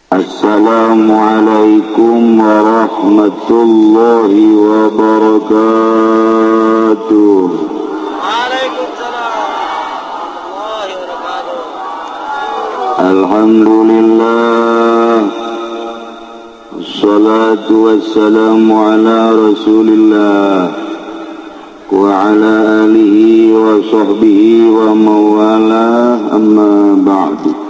Assalamualaikum warahmatullahi wabarakatuh. Waalaikumsalam warahmatullahi wabarakatuh. Alhamdulillah, wassalatu wassalamu ala rasulillah wa ala alihi wa sahbihi wa mawalah, amma ba'du.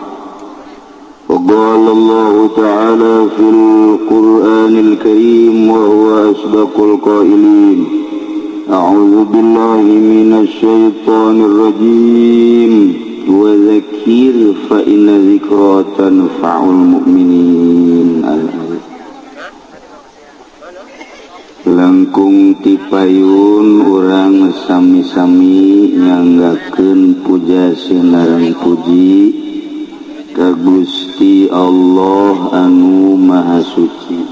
وقال الله تعالى في القرآن الكريم وهو أصدق القائلين: أعوذ بالله من الشيطان الرجيم وذكر فإن ذكرى تنفع المؤمنين. Langkung tipayun urang sami-sami nyanggakeun puja sinareng puji ka Gusti Allah anu Maha Suci.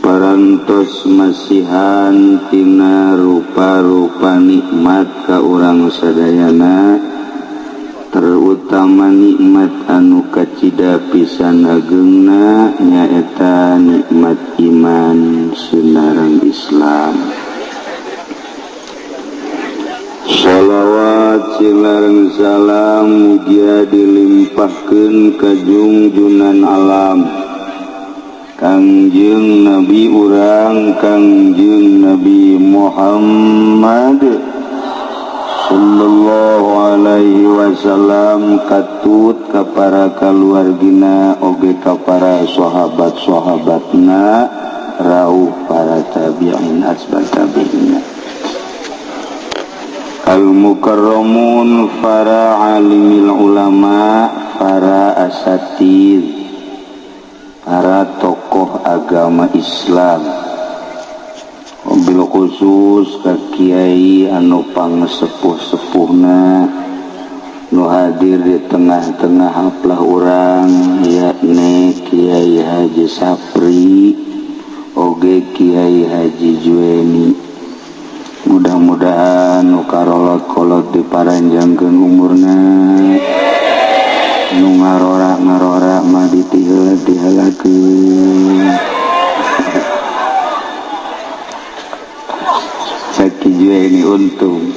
Parantos masihan tina rupa-rupa nikmat ka urang sadayana, terutama nikmat anu kacida pisan agengna nyaeta nikmat iman sinareng Islam. Shalawat sinareng salam mugia dilimpahkeun ka jungjunan alam Kangjeng Nabi urang Kangjeng Nabi Muhammad sallallahu alaihi wasallam, katut ka para kaluargina oge ka para sahabat-sahabatna, rauh para tabi'in asbat tabi'in, al-mukarramun, para alimil ulama, para asatid, para tokoh agama Islam, bil khusus ka kiai anu pangsepuh-sepuhna nu hadir di tengah-tengah haplah urang, yakni Kiai Haji Sapri oge Kiai Haji Jueni. Mudah-mudahan nu karolot-kolot diparanjangkeun umurna, nu ngarora-ngarora mah ditiheula-tihelakeun. Saki Jueni untung.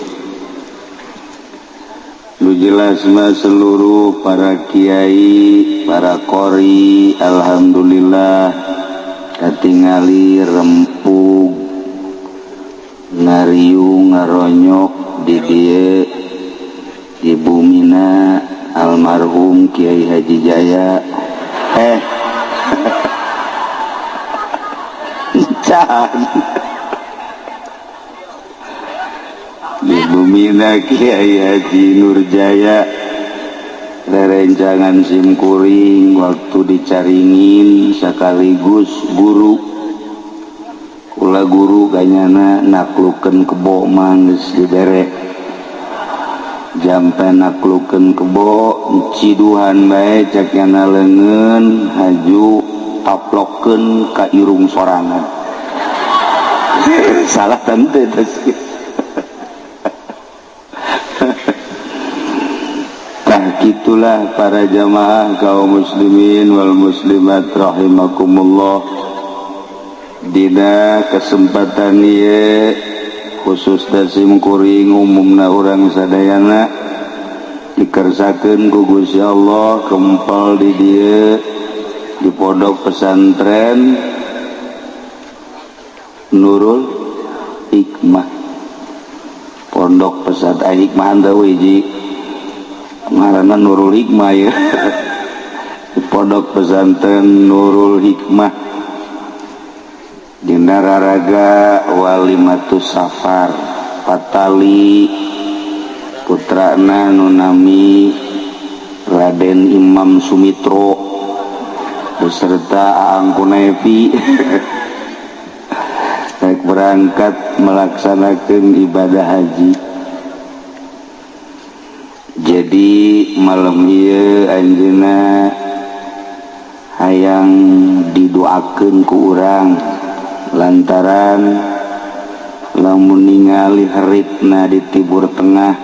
Nu jelas mah seluruh para kiai, para qori, alhamdulillah katingali rempug ngariung ngaronyok di dieu di bumina almarhum Kiai Haji Jaya. Di bumina Kiai Haji Nurjaya, rerencangan simkuring waktu dicaringin sekaligus guru kula guru kanyana naklukeun kebo manggeus dibere jampe naklukeun kebo ciduhan bae cak nyana leungeun haju taplokeun ka irung sorangan. Salah tante tas. Tah kitulah para jamaah kaum muslimin wal muslimat rahimakumullah. Dina kesempatan ieu khusus dasim kuring umumna urang sadayana dikersakeun ku Gusti Allah kempal di dieu di pondok pesantren Nurul Hikmah. Pondok pesantren Hikmah teu hiji ngaranna Nurul Hikmah ya. Di pondok pesantren Nurul Hikmah dina raraga Walimatus Safar patali putrana nu nami Raden Imam Sumitro beserta Aang Kunevi rek berangkat melaksanakan ibadah haji. Jadi malam ieu anjeunna hayang didoakeun ku urang lantaran lamun ningali heritna di Timur Tengah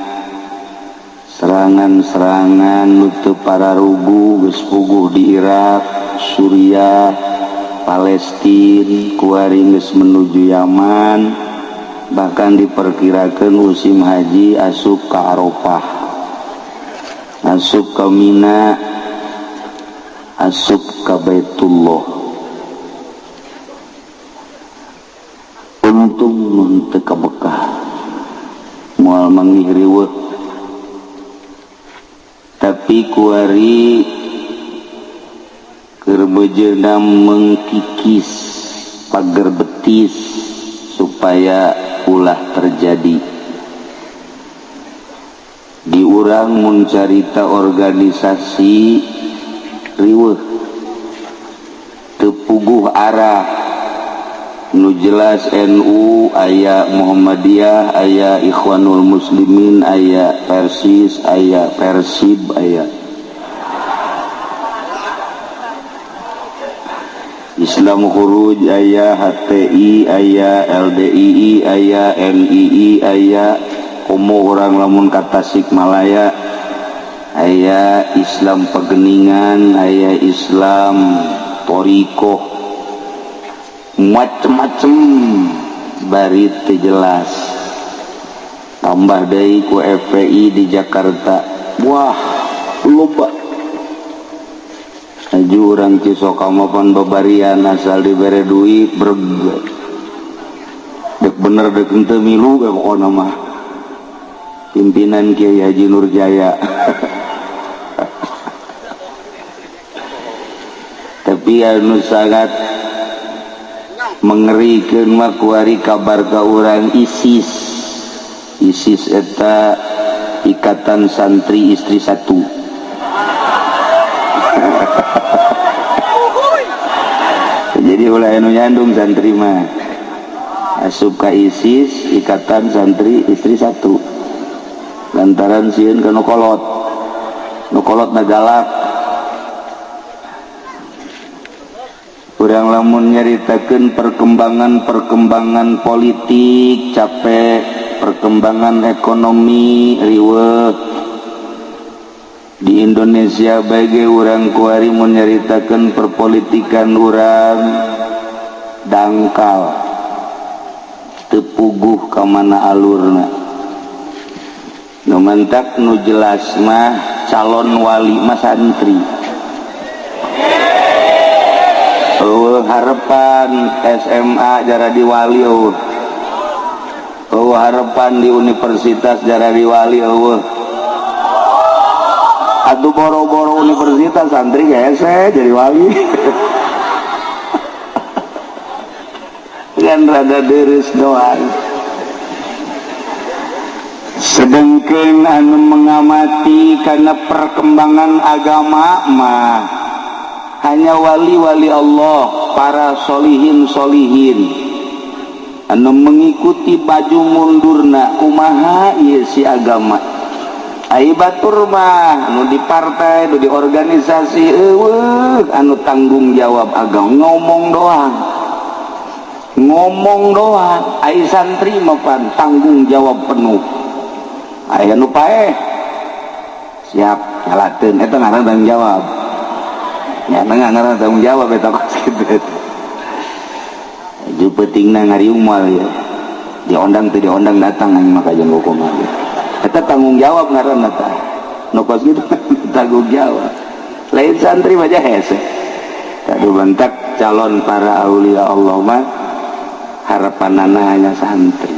Serangan-serangan nu teu pararugu geus puguh di Irak, Suriah, Palestina, kuari geus menuju Yaman, bahkan diperkirakan musim haji asup ka Arafah, asup ka Mina, asup ka Baitullah. Untung mun teu ka Mekah, moal manggih riweuh. Tapi kuari keur bejeuna mengkikis pagar betis supaya ulah terjadi. Di urang mun carita organisasi riweuh, teu puguh arah. Nu jelas NU aya Muhammadiyah, aya Ikhwanul Muslimin, aya Persis, aya Persib, aya Islam Khuruj, aya HTI, aya LDII, aya NII, aya komo urang lamun ka Tasikmalaya, aya Islam Pegeningan, aya Islam Torikoh, macem-macem bari teu jelas. Tambah deui ku FPI di Jakarta, wah loba. Aju urang Cisokama pan babarian asal dibere duit breg. Dek bener dek henteu milu ge pokona mah. Pimpinan Kiai Haji Nurjaya. Tapi anu sangat mengerikeun mah kuari kabar ka urang ISIS. ISIS eta Ikatan Santri Istri Satu. Jadi ulah anu nyandung santri mah asup ka ISIS Ikatan Santri Istri Satu lantaran sieun ka nu kolot, nu kolot na galak. Urang lamun nyaritakeun perkembangan-perkembangan politik capek, perkembangan ekonomi riweuh di Indonesia bagi urang kuari mun nyaritakeun perpolitikan urang dangkal, teu puguh ka mana alurna. Nu mantak nu jelas mah calon wali mah santri. Eueuh harepan SMA jaradi wali eueuh. Eueuh harepan di universitas jaradi wali eueuh. Atuh boro-boro universitas santri hese jadi wali. Kan rada deres doang. Sedengkeun anu mengamati karena perkembangan agama mah hanya wali-wali Allah, para solihin-solihin anu mengikuti baju mundurna kumaha ieu si agama. Ai batur mah anu di partai, anu di organisasi eueuh anu tanggung jawab agama ngomong doang. Ngomong doang. Ai santri mah pan tanggung jawab penuh. Aya nu paeh siap nyalateun eta ngaran tanggung jawab. Ya ngaran tanggung jawab eta kos kitu. Ju peutingna ngariung moal ya. Diondang teu diondang datang anjing mah ka jeung hukuman. Eta tanggung jawab ngaranna tah. Nu kos kitu tanggung jawab. Lain santri mah hese. Kadu bentak calon para aulia Allah mah harapanana hanya santri.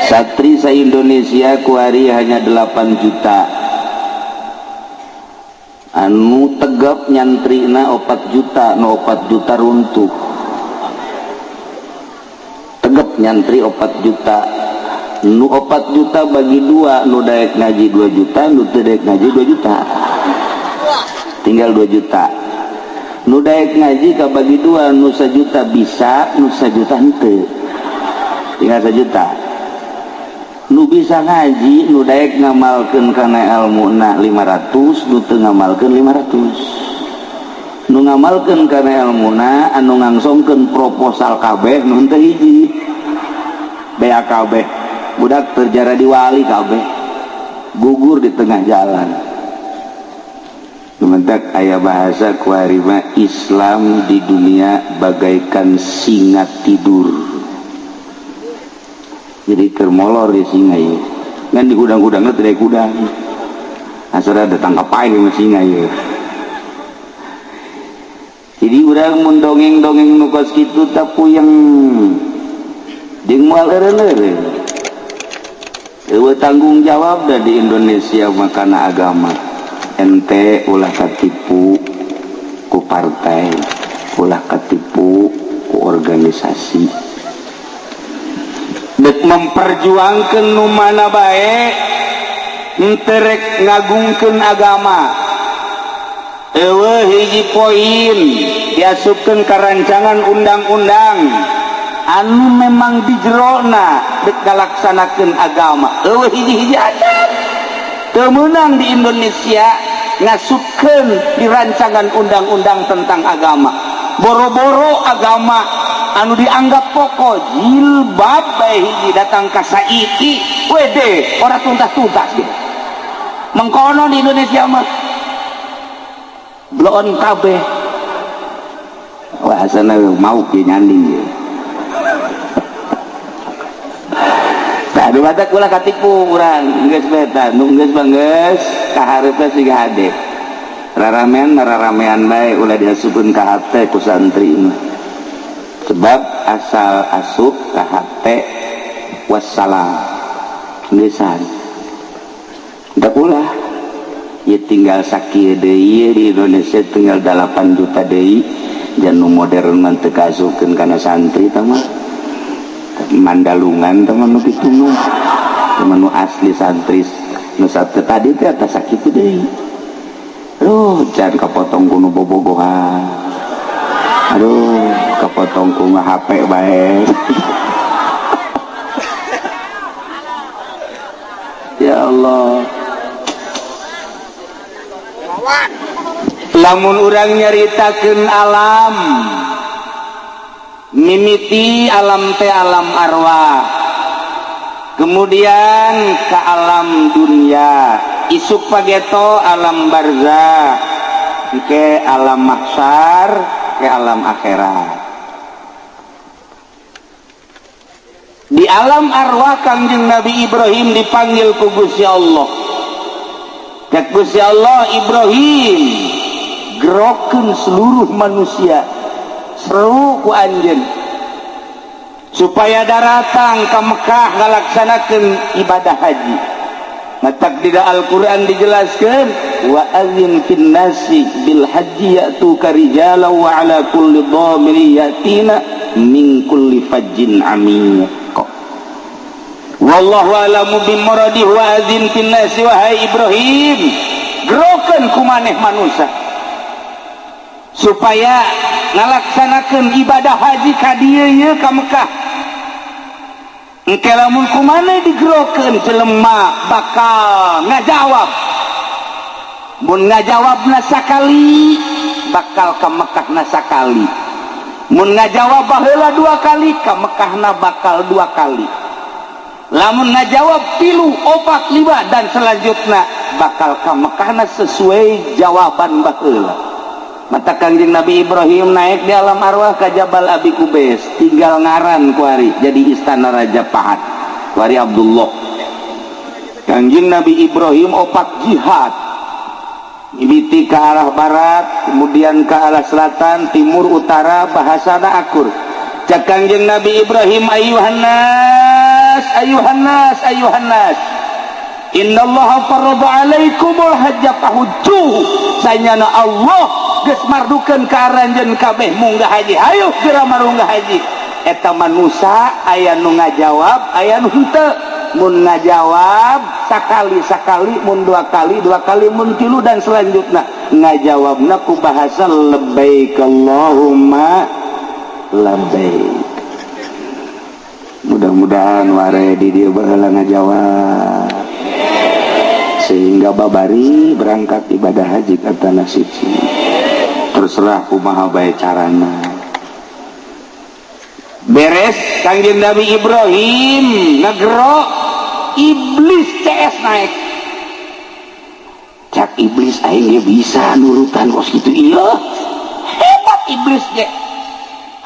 Santri sa-Indonesia kuari hanya 8 juta. Anu tegap nyantrina 4 juta, nu 4 juta runtuh. Tegap nyantri 4 juta. Nu 4 juta bagi 2, nu daek ngaji 2 juta, nu teu daek ngaji 2 juta. Tinggal 2 juta. Nu daek ngaji kabagi 2, nu 1 juta bisa, nu 1 juta henteu. Tinggal 1 juta. Nu bisa ngaji, nu daek ngamalkeun kana elmuna 500, nu teu ngamalkeun 500. Nu ngamalkeun kana elmuna anu ngangsongkeun proposal kabeh nu teu hiji. BAKB. Budak teu jaradi wali kabeh. Gugur di tengah jalan. Mentak aya bahasa kuarima, Islam di dunia bagaikan singa tidur. Jadi keur molor di singa ieu. Ngan di hudang-hudangna teu hudang. Asal datang ka paeh mah singa ieu. Jadi urang mun dongeng-dongeng nu kos kitu tah puyeng. Jeung moal eureun-eureun. Eueuh tanggung jawab da di Indonesia makana agama. Ente ulah katipu ku partai, ulah katipu ku organisasi. Dek memperjuangkan nu mana bae, henteu rek ngagungkeun agama. Eueuh hiji poin diasupkeun ka rancangan undang-undang anu memang di jerona dek ngalaksanakeun agama. Eueuh hiji-hiji acan. Teu meunang di Indonesia ngasupkeun di rancangan undang-undang tentang agama. Boro-boro agama anu dianggap pokok jilbab bae hiji datang ka saiki wede ora tuntas-tuntas gitu. Mengkono di Indonesia mah bloon kabeh. Wah, asana mau ki nyanding ieu. Tah nu batak ulah katipu urang geus bae tah nu geus mah geus kaharepna siga hade. Raramean raramean bae ulah diasupkeun ka hate ku santri mah. Sebab asal asup ka hate wassalam. Geusan. Da ulah ieu tinggal sakieu deui di Indonesia tinggal 8 juta deui jan nu modern mah teu kaasupkeun kana santri tah mah. Mandalungan tah mah nu kitu mah. Mah nu asli santri nu satu tadi teh atas sakitu deui. Aduh, jangan kepotong ku nu bobogohan. Aduh, kepotong ku HP bae. Ya Allah. Lamun urang nyaritakeun alam, mimiti alam teh alam arwah, kemudian ke alam dunia, isuk pageto alam barzah, ke alam mahsyar, ke alam akhirat. Di alam arwah Kangjeng Nabi Ibrahim dipanggil ku Gusti Allah. Cek Gusti Allah, Ibrahim gerokeun seluruh manusia, seru ku anjeun supaya daratang ka Mekah ngalaksanakeun ibadah haji. Matak di Al-Qur'an dijelaskeun wa adzin fin nasi bil haji ya'tuka rijalan wa ala kulli dhamiri ya'tina min kulli fajjin amiq. Wallahu a'lamu bi muradihi wa adzin fin nasi wahai Ibrahim, gerokeun ku maneh manusia supaya ngalaksanakeun ibadah haji ka dieu ieu ka Mekah. Engke lamun ku maneh digerokeun jelema bakal ngajawab. Mun ngajawabna sakali bakal ka Mekahna sakali. Mun ngajawab baheula dua kali ka Mekahna bakal dua kali. Lamun ngajawab 3, 4, 5 dan selanjutnya bakal ka Mekahna sesuai jawaban baheula. Mata Kangjeng Nabi Ibrahim naik di alam arwah ke Jabal Abi Kubais, tinggal ngaran kuari jadi istana Raja Pahat kuari Abdullah. Kangjeng Nabi Ibrahim opat jihad, mimiti ke arah barat, kemudian ke arah selatan, timur, utara, bahasana akur. Cak Kangjeng Nabi Ibrahim, ayuhan nas, ayuhan nas, ayuhan nas, innallaha farada alaikumul hajja fahujju. Sanyana Allah geus mardukeun ka aranjeun kabeh munggah haji, hayu geura marunggah haji. Eta manusa aya nu ngajawab, aya nu henteu. Mun ngajawab sakali-sakali, mun dua kali, dua kali, mun tilu dan selanjutnya ngajawabna ku bahasa labbaik Allahumma labbaik. Mudah-mudahan ware di dieu baheula ngajawab sehingga babari berangkat ibadah haji ke tanah suci. Terserah kumaha bae carana. Beres Kangjeng Nabi Ibrahim ngegero, iblis CS naik. Cak iblis aing ge bisa nurutan kos kitu ieu. Hebat iblis ge.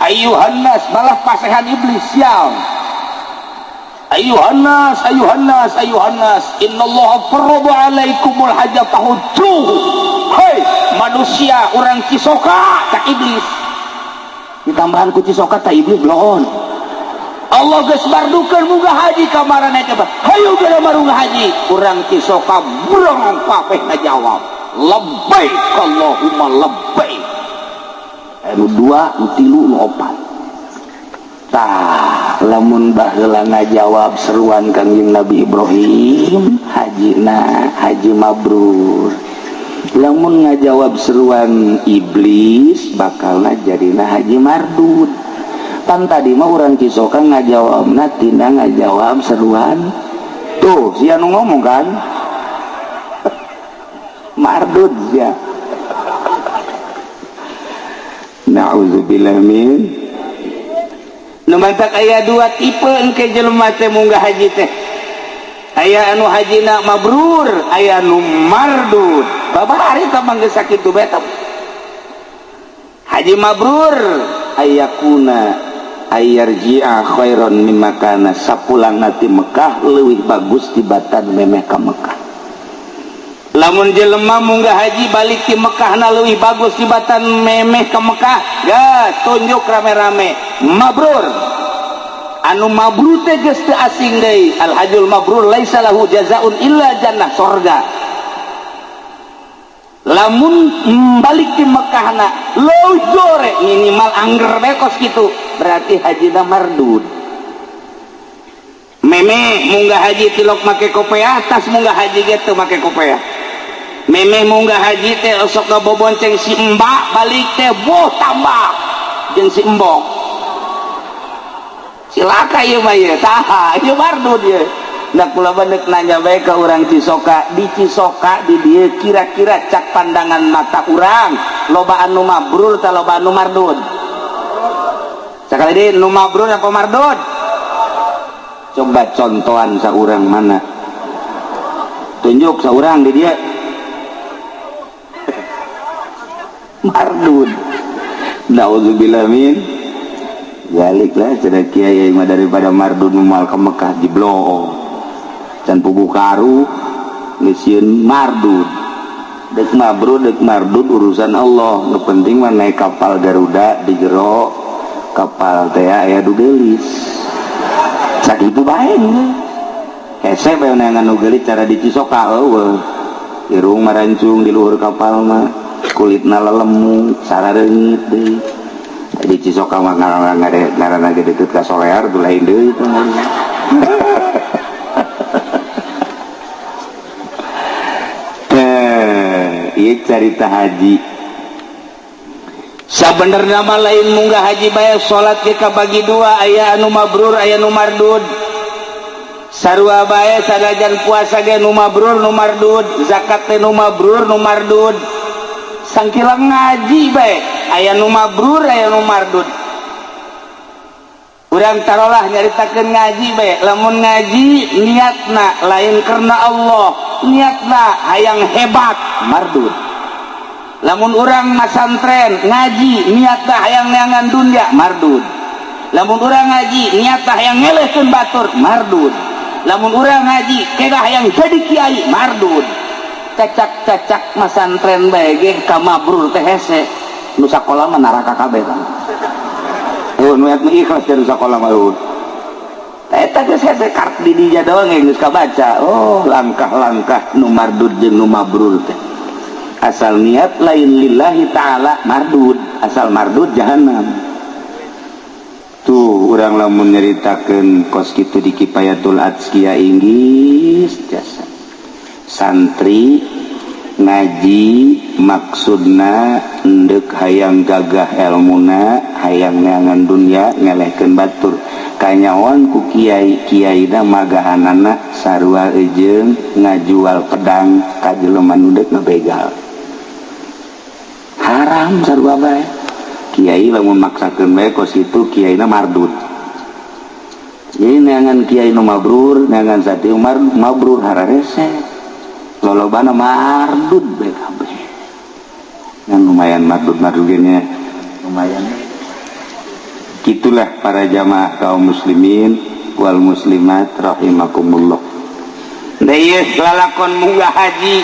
Ayuhan nas malah pasehan iblis sial. Ayuhan nas, ayuhan nas, ayuhan nas, innallaha farrada alaikumul hajja fahujjuhu. Hei manusia urang Cisoka, cak iblis. Ditambahan ku Cisoka tak iblis bloon. Allah geus mardukeun munggah haji ka maraneh teh. Hayu geura marunggah haji. Urang Cisoka brong papeh ngajawab. Labbaik Allahumma labbaik. Anu 2, nu 3, nu 4. Tah, lamun baheula ngajawab seruan Kangjeng Nabi Ibrahim, hajina haji mabrur. Lamun ngajawab seruan iblis, bakalna jadina haji mardud. Pan tadi mah urang Cisoka ngajawabna tina ngajawab seruan tuh sia nu ngomong kan mardud sia. Na'udzubillah min. Nu mantak aya dua tipe engke jelema teh munggah haji teh. Aya anu hajina mabrur, aya anu mardud. Babari tah mah geus sakitu bae tah. Haji mabrur ayakuna ayarji'a khairan mimma kana, sapulangna ti Mekah leuwih bagus tibatan memeh ka Mekah. Lamun jelema munggah haji balik ti Mekahna leuwih bagus tibatan memeh ka Mekah, gas tunjuk rame-rame mabrur. Anu mabrur teh geus teu asing deui. Al hajjul mabrur laisa lahu jazaun illa jannah, sorga. Lamun balik di Mekahna leuwih gore minimal angger bae kos kitu, berarti hajina mardud. Meme munggah haji tilok make kopeah, tas munggah haji ge teu make kopeah. Meme munggah haji teh osok ngabobonceng si embak, balik teh boh tambah jeung si embok. Cilaka ieu mah ieu, tah ieu mardud ieu. Nah kula mah deuk nanya bae ka urang Cisoka, di Cisoka di dieu kira-kira cak pandangan mata urang loba anu mabrur tah loba anu mardud? Sakali deui, nu mabrur apa mardud? Coba contohan saurang mana? Tunjuk saurang di dieu. Mardud. Nauzubillah min zalik lah cenah kiai mah, daripada mardud moal ka Mekah jiblong. Can pugu karu geus sieun mardud. Dek mabrur dek mardud urusan Allah. Nu penting mah naik kapal Garuda di jero kapal teh aya du geulis. Sakitu bae hese bae neangan nu geulis cara di Cisoka eueuh. Irung marancung di luhur kapal mah, kulitna lelemu, sarareungit deui. Di Cisoka mah ngaranna ge deukeut ka Solear tuh lain deui teh. Ieu carita haji. Sabenerna mah lain munggah haji bae, salat ge kabagi dua, aya anu mabrur aya nu mardud. Sarua bae sanajan puasa ge nu mabrur nu mardud, zakat teh nu mabrur nu mardud. Sangkilang ngaji bae aya nu mabrur aya nu mardud. Urang tarolah nyaritakeun ngaji bae, lamun ngaji niatna lain karena Allah, niatna hayang hebat mardud. Lamun urang masantren ngaji niatna hayang neangan dunya mardud. Lamun urang ngaji niatna hayang ngelehkeun batur mardud. Lamun urang ngaji kedah hayang jadi kiai mardud. Cacak-cacak masantren bae ge ka mabrur teh hese. Nu sakola mah neraka kabeh kan. Eueuh nu ikhlas dari sakola mah eueuh. Eta geus hese kart di dinya doang geus kabaca. Oh, langkah-langkah nu mardud jeung nu mabrur teh. Asal niat lain lillahi ta'ala mardud, asal mardud jahanam. Tuh urang lamun nyaritakeun kos kitu di Kifayatul Adzkiya Inggris jasa. Santri ngaji maksudna endek hayang gagah elmuna, hayang neangan dunya ngelehkeun batur. Kanyawan ku kiai kiaina magahanana sarua jeung ngajual pedang ka jelema nu deuk ngabegal. Haram sarua bae. Kiai lamun maksakeun bae kos kitu kiaina mardud. Jadi neangan kiai nu mabrur, neangan santri mabrur hararese. Lolobana mardud bae kabeh. Ngan lumayan mardud-mardud nya lumayan. Gitulah para jamaah kaum muslimin wal muslimat rahimakumullah. Ieu lalakon munggah haji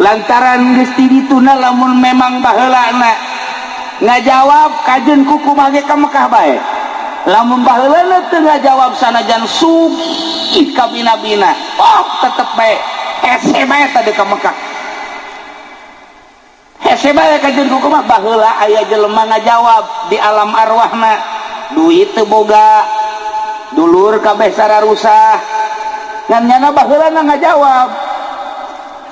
lantaran geus ti dituna lamun memang baheulana ngajawab kajeun kukumaha ge ka Mekah bae. Lamun baheulana teu ngajawab sanajan sugih ka bina-bina, oh tetep bae hese bae tadi ka Mekah. Hese bae kajeun kukumaha baheula aya jelema ngajawab di alam arwahna, duit teu boga, dulur kabeh sararusah. Ngan nyana baheulana ngajawab.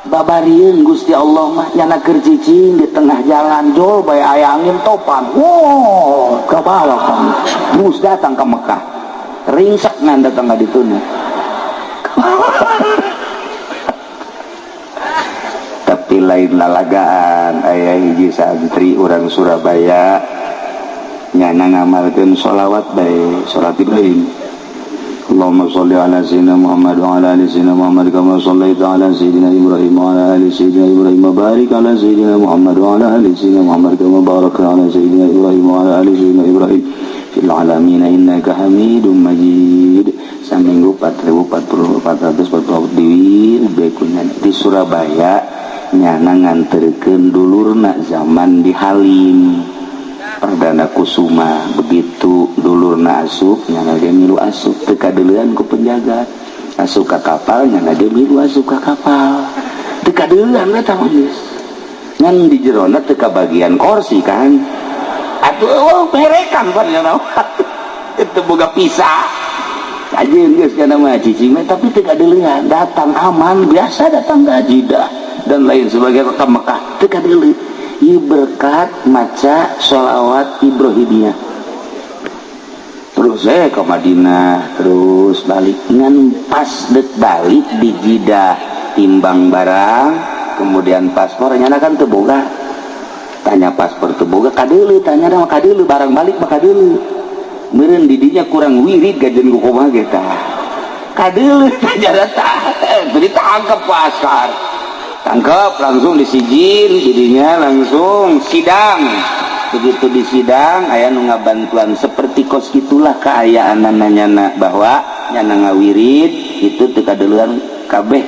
Babarieun Gusti Allah mah nyana keur cicing di tengah jalan jol bae aya angin topan. Wow, ka bawah kan. Terus datang ke Mekah. Ringsek ngan datang ka dituna. Tapi lain lalagaan aya hiji santri urang Surabaya nyana ngamalkeun sholawat bae, salat Ibrahim. Allahumma sholli ala sayyidina Muhammad wa ala ali sayyidina Muhammad kama shallaita ala sayyidina Ibrahim wa ala ali sayyidina Ibrahim wa barik ala sayyidina Muhammad wa ala ali sayyidina Muhammad kama barakta ala sayyidina Ibrahim wa ala ali sayyidina Ibrahim fil alamin innaka Hamidum Majid. Saminggu 4444 diwir bekunya di Surabaya nyana nganterkeun dulurna zaman di Halim Perdana Kusuma. Begitu dulurna asup nyana dia milu asup teu kadeulean ku penjaga, asup ka kapal nyana dia milu asup ka kapal teu kadeulean eta mah geus ngan di jerona teu kabagian kursi kan atuh oh berekan pan nyana teu boga pisah ajeun geus kana mah cicing tapi teu kadeulean datang aman biasa datang ka Jeddah dan lain sebagainya ke Mekah teu kadeulean. Ieu berkat maca sholawat Ibrahimiyah. Terus saya ke Madinah, terus balik ngan pas dek balik di Jeddah timbang barang, kemudian paspor nyana kan teu boga. Tanya paspor teu boga kadeuleu, tanya mah kadeuleu barang balik mah kadeuleu. Meureun di dinya kurang wirid gajeun ku kumaha ge tah. Kadeuleu tanya tah, ditangkep ku askar. Tangkap langsung disijil, jadinya langsung sidang. Begitu di sidang aya nu ngabantuan seperti kos gitulah kaayaan nyana bahwa nyana ngawirid itu teu kadeulean kabeh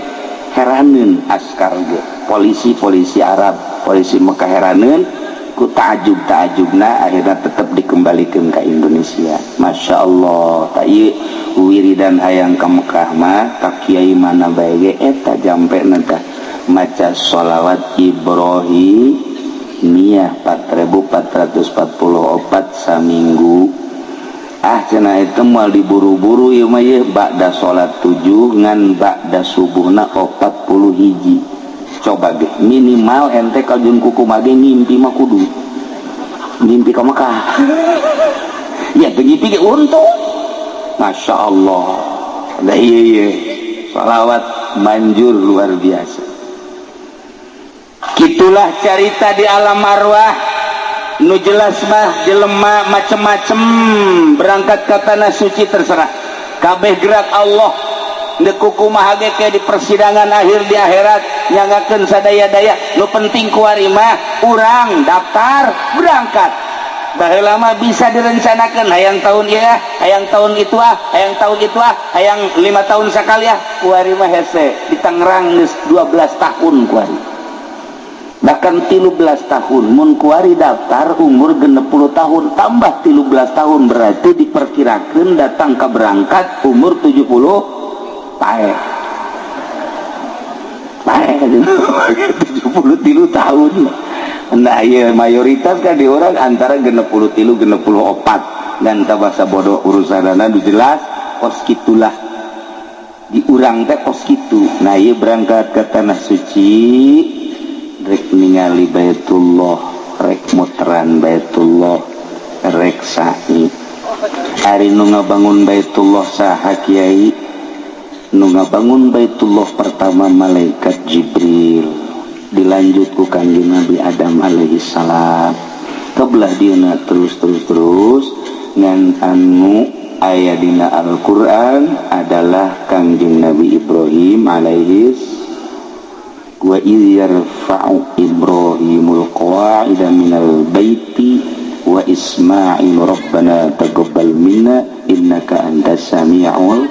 heraneun askar ge. Polisi-polisi Arab, polisi Mekah heraneun ku ta'ajub-ta'ajubna akhirnya tetep dikembalikan ke Indonesia. Masya Allah, tak ieu wiridan hayang ka Mekah mah ka kiai mana bae ge eta jampe tah maca sholawat Ibrahimiyah 4444 saminggu. Ah cenah itu moal diburu-buru ieu mah ieu ba'da salat 7 ngan ba'da subuhna 41. Coba ge minimal ente kajeun kukumaha ge ngimpi mah kudu ngimpi ka Mekah. Ya teu ngimpi ge untung. Masya Allah. Da ieu ieu sholawat manjur luar biasa. Gitulah carita di alam arwah. Nu jelas mah jelema macem-macem berangkat ke tanah suci terserah. Kabeh gerak Allah. Ndek kukumaha ge ke di persidangan akhir di akhirat nyangakeun sadaya-daya. Nu penting kuari mah urang daftar berangkat. Baheula mah bisa direncanakeun hayang tahun ieu ah, hayang tahun itu ah, hayang tahun itu ah, hayang 5 tahun sakali ah. Kuari mah hese di Tangerang geus 12 tahun kuari. Bahkan 13 tahun mun kuari daftar umur 60 tahun tambah 13 tahun berarti diperkirakan datang ke berangkat umur 70 paeh. Paeh 73 tahun. Nah iya mayoritas kan di orang antara 63 64 dan bahasa bodoh urusanana nu jelas kos kitulah di urang teh kos kitu. Nah iya berangkat ke tanah suci rek ningali Baitullah, rek muteran Baitullah, rek sa'i. Ari nu ngabangun Baitullah saha kiai? Nu ngabangun Baitullah pertama malaikat Jibril, dilanjut ku Kanjeng Nabi Adam alaihi salam. Kebelah dieuna terus terus terus ngan anu aya dina Al-Qur'an adalah Kangjeng Nabi Ibrahim alaihis wa idh yarfa'u Ibrahimul qawa'ida minal baiti wa Ismail rabbana taqabbal minna innaka antas samiul.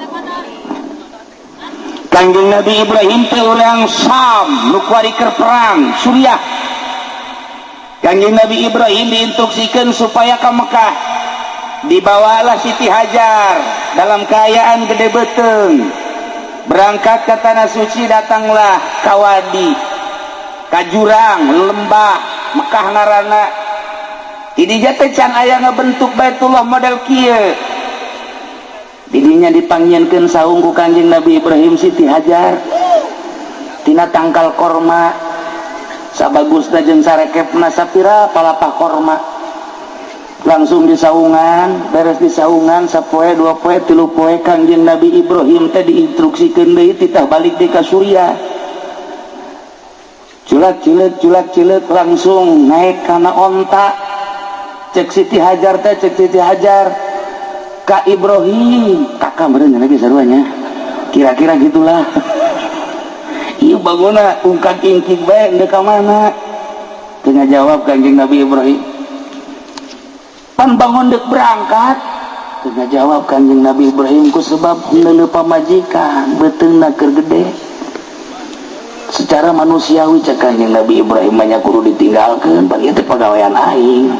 Kangjeng Nabi Ibrahim teh urang Sam nu kuari keur perang Suriah. Kangjeng Nabi Ibrahim diinstruksikan supaya ke Mekah. Dibawalah Siti Hajar dalam keadaan gede beteng, berangkat ke tanah suci. Datanglah ka wadi, ka jurang lembah Mekah ngarana. Ini jatuh can aya ngebentuk Baitullah model kieu. Didinya dipangnyieunkeun saung ku Kanjeng Nabi Ibrahim Siti Hajar tina tangkal korma, sabagusna jeung sarekepna sapira palapah korma, langsung disaungan. Beres disaungan sapoe, 2 poe, 3 poe, Kangjeng Nabi Ibrahim teh diinstruksikeun deui, titah balik di ka Suriah. Culak cileuk culak cileuk, langsung naik kana onta. Cek Siti Hajar teh, cek Siti Hajar ka Ibrahim, kakak meureun lagi saruanya, kira-kira gitulah. Ieu bagona ungkak ingkik bae, ndek ka mana? Teu ngajawab Kangjeng Nabi Ibrahim. Pan bangun dek berangkat, teu ngajawab Kanjeng Nabi Ibrahim ku sebab neuleuh pamajikan beuteungna keur gede. Secara manusiawi, cek Kanjeng Nabi Ibrahim, banyak kudu ditinggalkeun, pan ieu teh pagawean aing,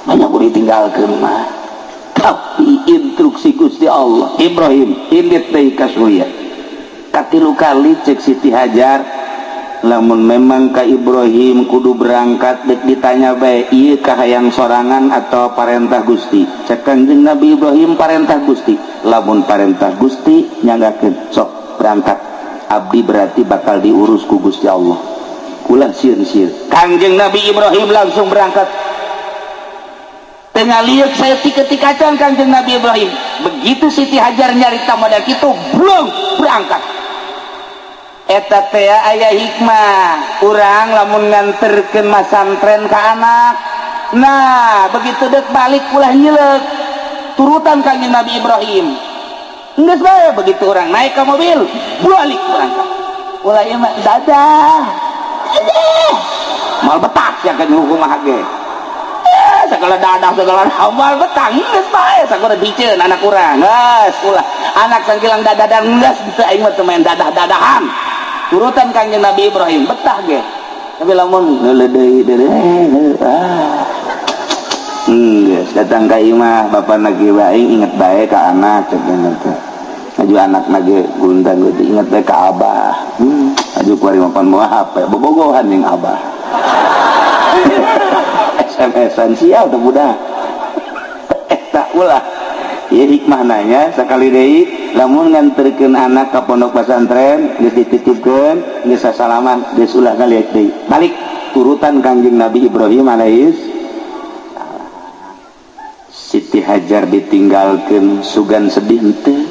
banyak kudu ditinggalkeun mah. Tapi instruksi Gusti Allah, "Ibrahim, indit deui ka Suriah." Katilu kali cek Siti Hajar, lamun memang ka Ibrahim kudu berangkat, dek ditanya bae, ieu kahayang sorangan atau parentah Gusti? Cek Kanjeng Nabi Ibrahim, "Parentah Gusti." "Lamun parentah Gusti, nyanggakeun sok berangkat. Abdi berarti bakal diurus ku Gusti Allah, ulah sieun-sieun." Kanjeng Nabi Ibrahim langsung berangkat. Tengah lihat saya ketika Kanjeng Nabi Ibrahim, begitu Siti Hajar nyarita model gitu, belum berangkat. Eta teh aya hikmah urang lamun nganterkeun masantren ka anak. Nah, begitu dek balik ulah nyilek, turutan Kanjeng Nabi Ibrahim. Geus bae, begitu orang naik ke mobil, balik, berangkat. Ulah ieu mah, dadah dadah, mal betah ya kan hukum ge. Eh, segala dadah segala moal betah. Geus bae, sagala diceun anak urang. Geus ulah anak sangkilang dadah dan geus teu, aing mah teu main dadah-dadahan. Turutan Kanjeng Nabi Ibrahim, betah ge. Tapi lamun ngeuleuh deui, ah geus datang ka imah bapak lagi bae, "Inget bae ka anak," cek teh. Aju anak lagi gundang gitu, "Inget bae ka abah." Aju kuari mapan mau HP bobogohan jeung abah, SMS-an, sial tuh budak eta. Ulah. Ieu hikmah nanya sekali deui, lamun nganterkeun anak ka pondok pesantren, geus dititipkeun, geus sasalaman, geus, ulah ngaliat deui, balik, turutan Kangjeng Nabi Ibrahim alaihis. Siti Hajar ditinggalkan, sugan sedih henteu?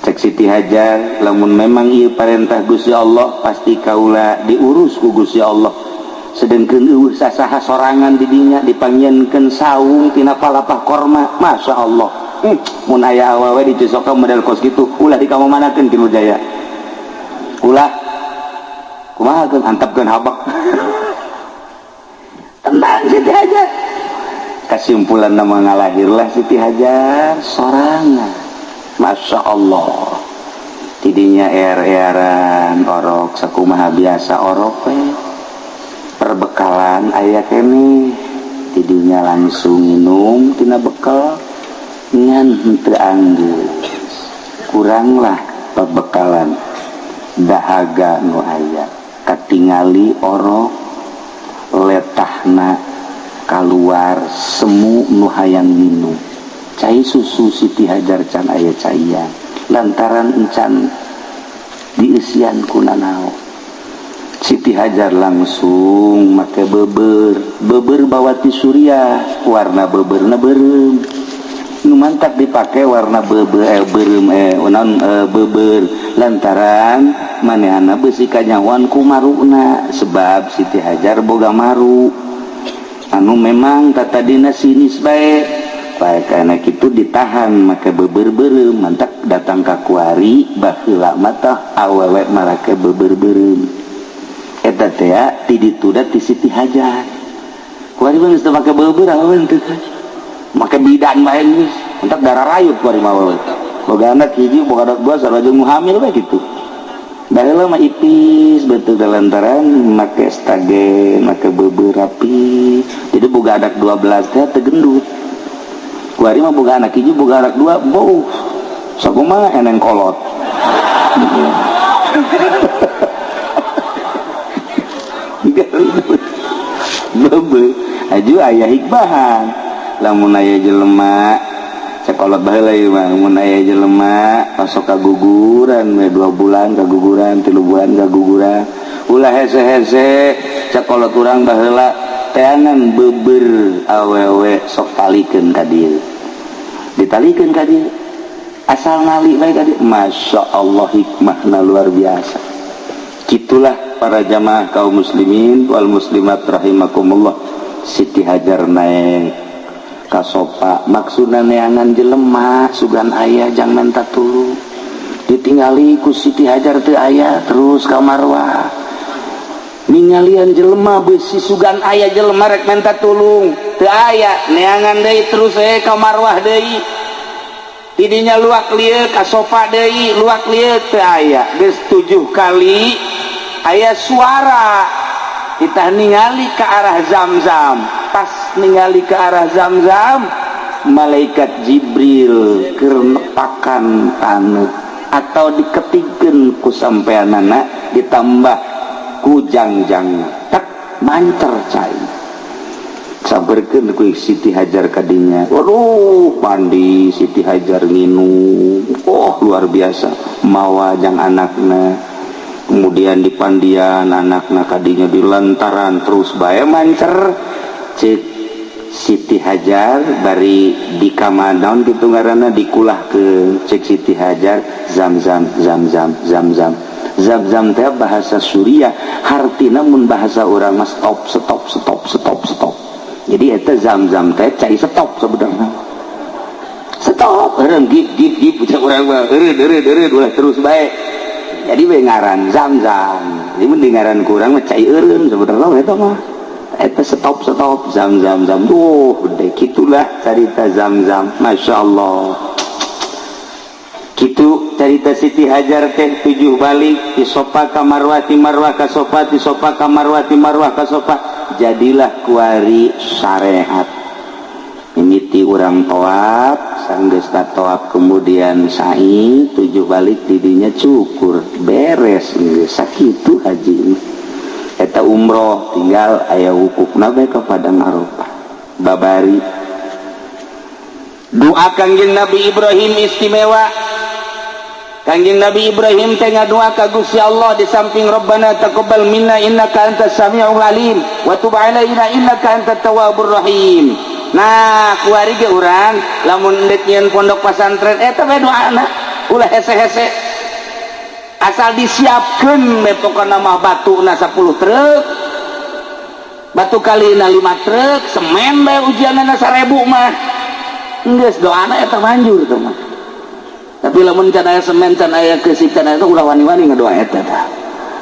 Cek Siti Hajar, "Lamun memang ieu parentah Gusti Allah, pasti kaula diurus ku Gusti Allah." Sedangkan euweuh sasaha, sorangan di dinya, dipangnyieunkeun saung tina palapah korma. Masya Allah. Mun aya awewe di Cisoka model kos gitu, ulah dikamamanakeun. Ki Jaya, ulah. Kumaha keun, antepkeun habak. Tenang Siti Hajar. Kesimpulan nama, ngalahirlah Siti Hajar sorangan. Masya Allah. Tidinya er-eran orok sakumaha biasa orok we. Perbekalan aya kene. Tidinya langsung minum tina bekal, ngan henteu anggeus, kuranglah perbekalan dahaga nu aya. Katingali orok letahna keluar semu nu hayang minum cai susu. Siti Hajar can aya caian lantaran encan dieusian ku nanaon. Siti Hajar langsung make beber, beber bawa ti Suriah, warna beberna beureum. Nu mantak dipake warna beber beureum naon beber, lantaran manehana beusi kanyahoan ku maruna, sebab Siti Hajar boga maru anu memang tatadina sinis bae. Pae anak itu ditahan maka beber-beureum mantak datang ka kuari baheula mah awewe marake beber-beureum eta teh ti ditu da ti Siti Hajar. Kuari mah geus teu make beber, awewe teu make bidan bae geus, mantak darah rayut kuari mah awewe. Boga anak hiji, boga anak dua, sarua jeung hamil bae kitu. Baheula mah ipis betul lantaran make stagen, make beber rapi. Jadi boga anak 12 teh teu gendut. Kuari mah boga anak hiji, boga anak dua, bau sakumaha eneng kolot. Bebe aju aya hikmahan lamun aya jelema sekolot baheula ieu mah, mun aya jelema osok kaguguran we 2 bulan kaguguran, 3 bulan kaguguran, ulah hese-hese. Sekolot urang baheula teangan beber awewe sok talikeun ka dieu, ditalikeun ka dieu asal nali bae ka dieu. Masya Allah, hikmahna luar biasa. Kitulah para jamaah kaum muslimin wal muslimat rahimakumullah. Siti Hajar naik ka sopa maksudna neangan jelema sugan aya jang menta tulung, ditinggali ku Siti Hajar teu aya, terus ka Marwah ningalian jelema beusi sugan aya jelema rek menta tulung teu aya, neangan deui terus ka Marwah deui, tidinya luak lieu ka sopa deui, luak lieu teu aya. Geus 7 kali aya suara, kita ningali ke arah Zam-Zam. Pas ningali ke arah Zam-Zam, malaikat Jibril keur nepakan taneuh atau diketikeun ku sampeanana ditambah ku jangjang tak mancer cai. Sabarkeun ku Siti Hajar kadinya. Waduh, mandi Siti Hajar nginum, oh luar biasa, mawa jang anakna. Kemudian di pandian anakna kadinya di lantaran terus bae mancer. Cek Siti Hajar bari di kamadaun kitu ngaranna dikulahkeun. Cek Siti Hajar zam-zam zam-zam zam-zam zam-zam teh bahasa Suriah, hartina mun bahasa urang mah stop stop stop stop stop. Jadi eta zam-zam teh cai stop sebenarnya. Stop eureun gip gip gip ucap urang mah eureun eureun eureun ulah terus bae. Jadi we ngaran zam-zam. Jadi mun di ngaran kurang mah cai eureun sebenarnya eta mah. Eta stop stop zam zam zam. Duh, gede kitulah carita zam-zam. Masya Allah. Kitu carita Siti Hajar teh 7 balik di sopa ka Marwah, ti Marwah ka sopa, ti sopa ka Marwah, ti Marwah ka sopa. Jadilah kuari syariat. Mimiti urang tawaf, sanggeus tawaf kemudian sa'i 7 balik didinya cukur beres geus sakitu haji. Eta umroh tinggal aya wukufna bae ka Padang Arafah. Babari doa Kangjeng Nabi Ibrahim istimewa. Kangjeng Nabi Ibrahim teh ngadoa ka Gusti Allah di samping Rabbana taqabbal minna innaka antas samiul alim wa tub alaina innaka antat tawwabur rahim. Nah, kuari ge urang lamun deuk nyieun pondok pasantren eta we doana ulah hese-hese. Asal disiapkeun we pokona mah batuna 10 truk, batu kalina 5 truk, semen bae ujianana 1000 mah. Geus doana eta manjur teh mah. Tapi lamun can aya semen, can aya keusik, can aya ulah wani-wani ngadoa eta tah.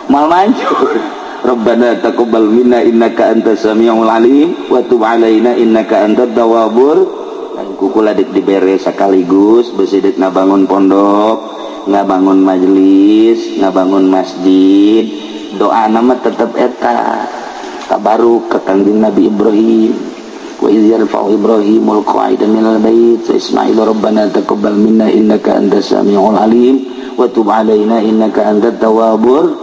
Mal manjur. Rabbana taqabbal minna innaka antas samiul alim wa tub alaina innaka antat tawwabur. Kukula dek dibere sekaligus besi dek ngabangun pondok, ngabangun majelis, ngabangun masjid. Doa nama tetep eta tabaruk ke Kangjeng Nabi Ibrahim. Wa iz yarfa'u Ibrahimul qa'ida minal bait wa Ismail rabbana taqabbal minna innaka antas samiul alim wa tub alaina innaka antat tawwabur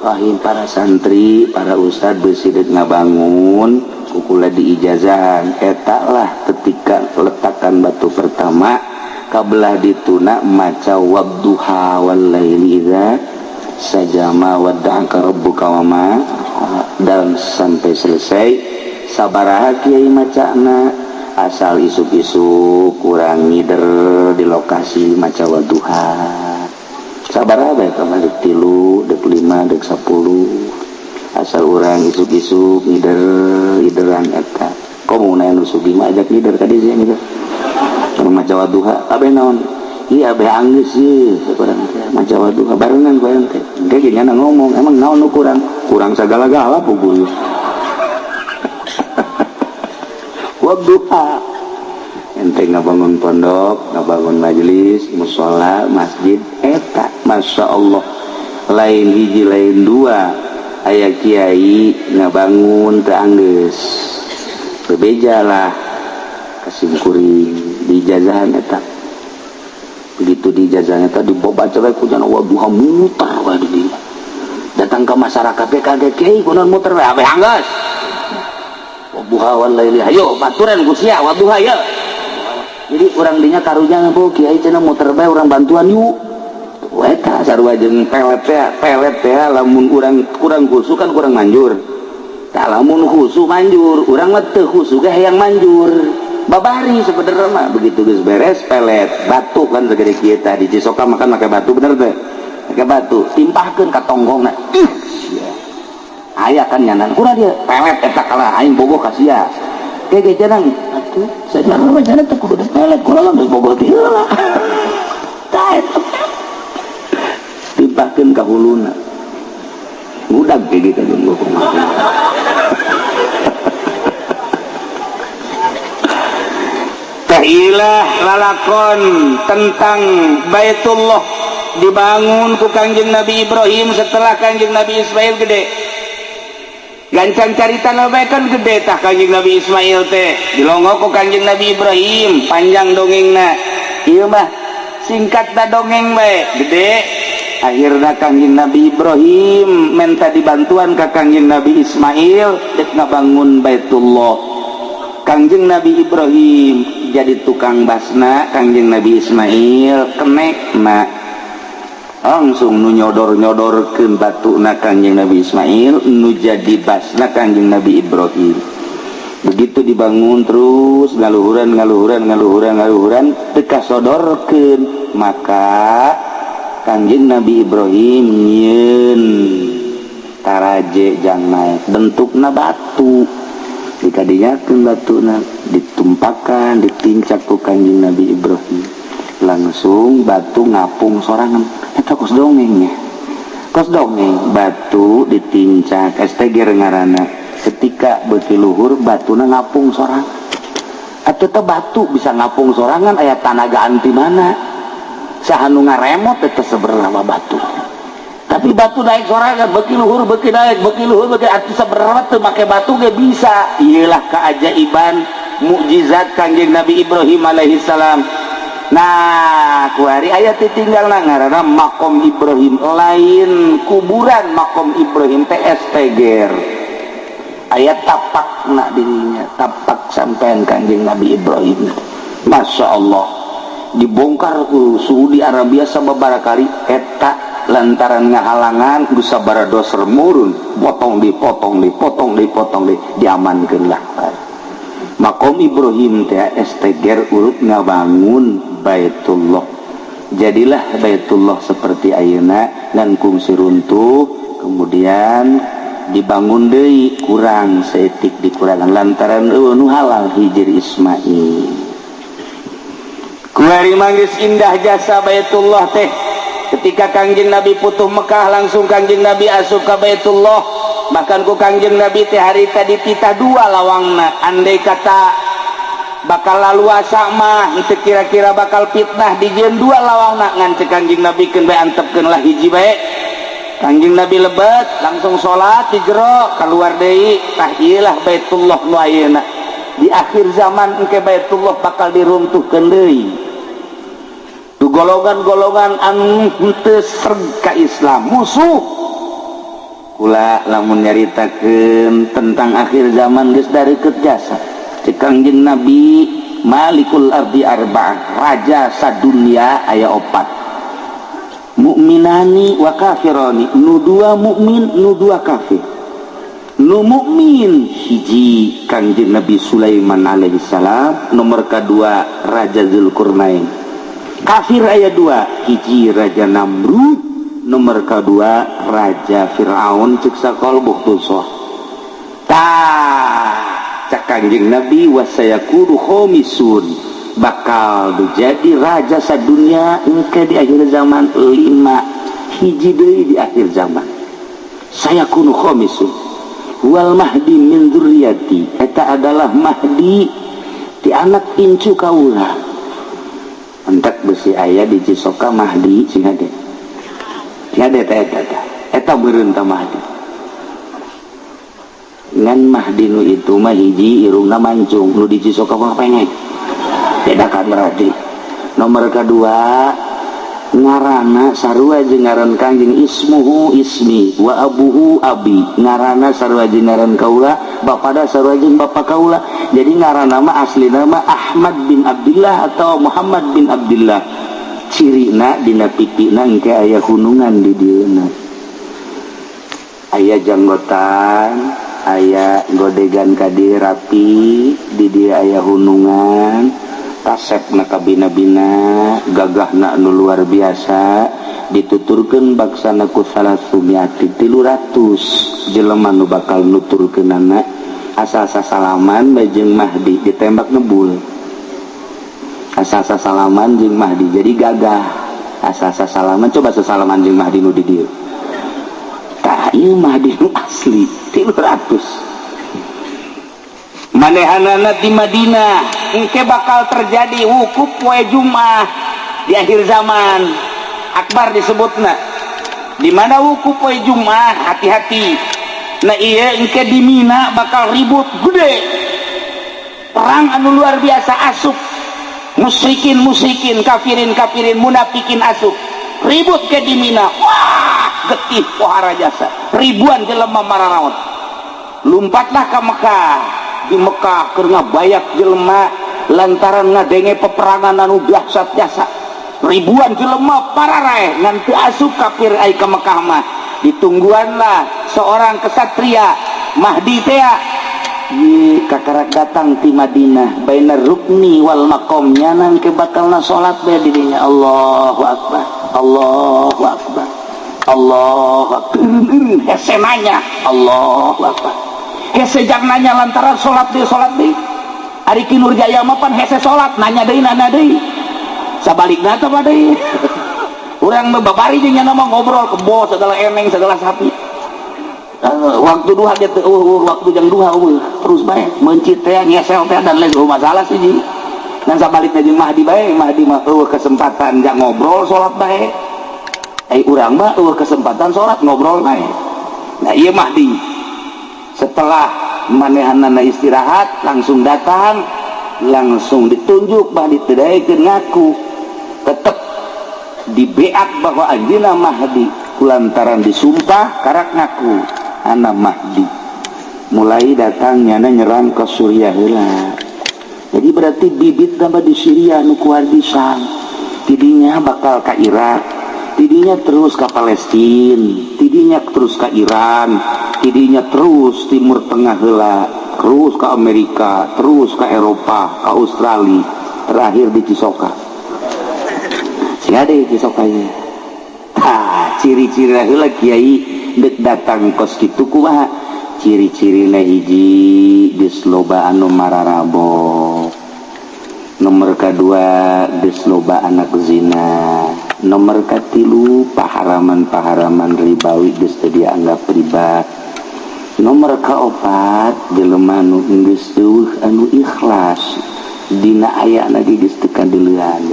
rahim. Para santri, para ustad besi dek ngabangun kukula diijazahan eta lah ketika letakan batu pertama kabelah dituna maca wadduha wal laili idza sajama wadda'aka rabbuka wama dan sampai selesai. Sabaraha kiai macana asal isuk-isuk kurang ngider di lokasi maca wadduha sabaraha bae ka dek 3 dek 5 dek 10 asal urang isuk-isuk ngider-ngideran eta komo na nu sugih mah ajak ngider ka dieu ngider. hayang maca waduha abeh naon iya abeh anggeus ieu urang teh maca waduha barengan ku ente engke ge nyana ngomong emang naon nu kurang kurang sagala-gala puguh waduha ente ngabangun pondok ngabangun majelis mushola masjid eta Masya Allah lain hiji lain dua aya kiai ngabangun teu anggeus bebeja lah kasimkuring dijazahan eta begitu dijazahan eta dibaca bae ku jana waduha muter wae di dieu datang ke masyarakat teh kaget kiai kunaon muter wae abeh anggeus waduha wal laili hayo baturan ku sia waduha ye jadi urang dinya karunya bu kiai cenah muter bae urang bantuan yuk eta sarua jeung pelet teh lamun urang kurang khusu kan kurang manjur tah lamun khusu manjur urang mah teu khusu ge hayang manjur babari sebenarnya mah begitu geus beres pelet batu kan segede kieu tah di Cisoka makan make batu bener teh make batu timpahkeun ka tonggongna ih sia aya kan nyanan kurang dia pelet eta kalah aing bogoh ka sia ge ge janang atuh sajarah mah jangan teh kudu pelet kurang geus bogoh ti heula tah eta timpahkeun ka huluna ngudag ge ka jeung kumaha Ilah lalakon tentang Baitullah dibangun ku Kangjeng Nabi Ibrahim setelah Kangjeng Nabi Ismail gede. Gancang carita bae kan gede tah Kangjeng Nabi Ismail teh dilongo ku Kangjeng Nabi Ibrahim panjang dongengna. Ieu mah singkat da dongeng bae gede. Akhirna Kangjeng Nabi Ibrahim minta dibantuan ka Kangjeng Nabi Ismail dek ngabangun Baitullah. Kangjeng Nabi Ibrahim jadi tukang basna, Kangjeng Nabi Ismail kenekna langsung nu nyodor-nyodorkeun batuna Kangjeng Nabi Ismail nu jadi basna Kangjeng Nabi Ibrahim. Begitu dibangun terus ngaluhuran ngaluhuran ngaluhuran ngaluhuran teu kasodorkeun maka Kangjeng Nabi Ibrahim nyieun taraje jang naek bentukna batu dikadinyakeun batuna ditumpakan ditincak ku Kangjeng Nabi Ibrahim langsung batu ngapung sorangan eta kos dongengnya kos dongeng batu ditincak STG ngaranna ketika beuki luhur batuna ngapung sorangan atuh teh batu bisa ngapung sorangan aya tanaga anti mana saha nu ngaremot eta sebenarnya batu tapi batu naik sorangan beuki luhur beuki naik beuki luhur beuki atuh sebenarnya teu make batu ge bisa. Ieulah keajaiban mukjizat Kangjeng Nabi Ibrahim alaihi salam. Nah kuari aya ditinggalna ngaranna makom Ibrahim lain kuburan makom Ibrahim teh STG aya tapakna dirinya tapak sampean Kangjeng Nabi Ibrahim. Masya Allah dibongkar ku Saudi Arabia sababaraha kali eta lantaran ngahalangan geus sabaraha doser murun potong dipotong dipotong dipotong di diamankeun lah makom Ibrahim teh STG urut ngabangun Baitullah. Jadilah Baitullah seperti ayeuna ngan kungsi runtuh kemudian dibangun deui kurang saeutik dikurangan lantaran eueuh nu halal Hijir Ismail. Kuari manggis indah jasa Baitullah teh ketika Kangjeng Nabi putuh Mekah langsung Kangjeng Nabi asup ka Baitullah bahkan ku Kangjeng Nabi teh harita dititah dua lawangna andai kata bakal laluasa mah henteu kira-kira bakal fitnah dijieun dua lawangna ngan cek Kangjeng Nabi keun bae antepkeun lah hiji bae. Kangjeng Nabi lebet langsung salat di jero keluar deui tah ieu lah Baitullah nu ayeuna di akhir zaman engke Baitullah bakal diruntuhkeun deui. Tu golongan-golongan anu henteu sreg ka Islam musuh kula lamun nyaritakeun tentang akhir zaman geus dareukeut jasa cek Kangjeng Nabi Malikul Ardi Arba'ah raja sadunia aya opat mukminani wa kafirani nu dua mukmin nu dua kafir nu mukmin hiji Kangjeng Nabi Sulaiman alaihi salam nomor kedua Raja Zulkarnain kafir aya dua hiji Raja Namrud nomor kedua Raja Fir'aun cek sakol buktusoh tah cek Kangjeng Nabi wasayakunu khomisun Bakal jadi raja sadunia engke di akhir zaman. Lima, hiji deui di akhir zaman. Sayakunu khamisu wal mahdi min dzurriyyati, eta adalah mahdi ti anak incu kaula. Entek besi aya di Cisoka mahdi sing hade, sing hade eta, eta eta beureun ta mahdi. Ngan mahdi nu itu mah hiji irungna mancung, nu di Cisoka mah pendek, beda kan. Berarti nomor kedua, ngarana sarua jeung ngaran Kangjeng, ismuhu ismi wa abuhu abi, ngarana sarua jeung ngaran kaula, bapada sarua jeung bapa kaula. Jadi ngaran nama asli nama Ahmad bin Abdullah atau Muhammad bin Abdullah. Cirina dina pipina engke aya hunungan, di dieuna aya janggotan, aya godegan ka rapi, di dia aya hunungan, kasep na kabina-bina, gagahna nu luar biasa. Dituturkeun baksana ku salasumiati, 300 jelema nu bakal nuturkeunana, asal sasalaman bae jeung Mahdi ditembak ngebul. Asal sasalaman jeung Mahdi, jadi gagah asal sasalaman. Coba sasalaman jeung Mahdi nu di dieu. Tah, ieu Mahdi nu asli 300 manehanana di Madinah. Engke bakal terjadi wukuf poe Jumat di akhir zaman akbar disebutna, di mana wukuf poe Jumat hati-hati. Nah, iya, engke di Mina bakal ribut gede, perang anu luar biasa, asup musyrikin musyrikin, kafirin kafirin, munafikin, asup ribut ke di Mina. Wah, getih pohara jasa, ribuan jelema mararaot. Lompatlah ke Mekah. Di Mekah keur ngabayak jelema lantaran ngadenge peperangan anu dahsyat jasa, ribuan jelema pararaeh, ngan teu asup kafir ai ke Mekah mah. Ditungguanlah seorang kesatria Mahdi tea di kakarak datang ti Madinah, bainar rukni wal maqam, nyanan ke bakalna salat bae di dinya. Allahu akbar, Allahu akbar, Allahu akbar. Hese nanya Allahu akbar, hese jang nanya lantaran salat deui, salat deui. Ari Ki Nurjaya mah pan hese salat, nanya deui, nanya deui. Sabalikna teh mah deui urang mah babari jeung nyana mah ngobrol kebo segala, eneng segala, sapi. Waktu duha gitu, waktu jam duha terus bae mencit teh, ngesel teh, dan lain masalah sih ji. Dan sabalikna jeung Mahdi bae. Mahdi mah eueuh kesempatan jang ngobrol, salat bae. Ai urang mah eueuh kesempatan salat, ngobrol bae. Nah, ieu Mahdi setelah manehanana istirahat langsung datang, langsung ditunjuk. Mahdi teu daekeun ngaku, tetep dibeak bahwa anjeunna Mahdi. Kulantaran disumpah karak ngaku anak Mahdi, mulai datangnya nyerang ke Suriah heula. Jadi berarti bibit tambah di Syria nu kuat di Syam, tidinya bakal ke Irak, tidinya terus ke Palestina, tidinya terus ke Iran, tidinya terus Timur Tengah heula, terus ke Amerika, terus ke Eropa, ke Australia, terakhir di Cisoka. Sing ada di Cisoka ya. Tah, ciri-ciri heula kiai dek datang kos kitu kumaha? Ciri-cirina hiji, geus loba anu mararabo. Nomor kedua, geus loba anak zina. Nomor katilu, paharaman-paharaman ribawi geus teu dianggap riba. Nomor kaopat, jelema nu geus eueuh anu ikhlas dina ayana ge geus teu kadeulean.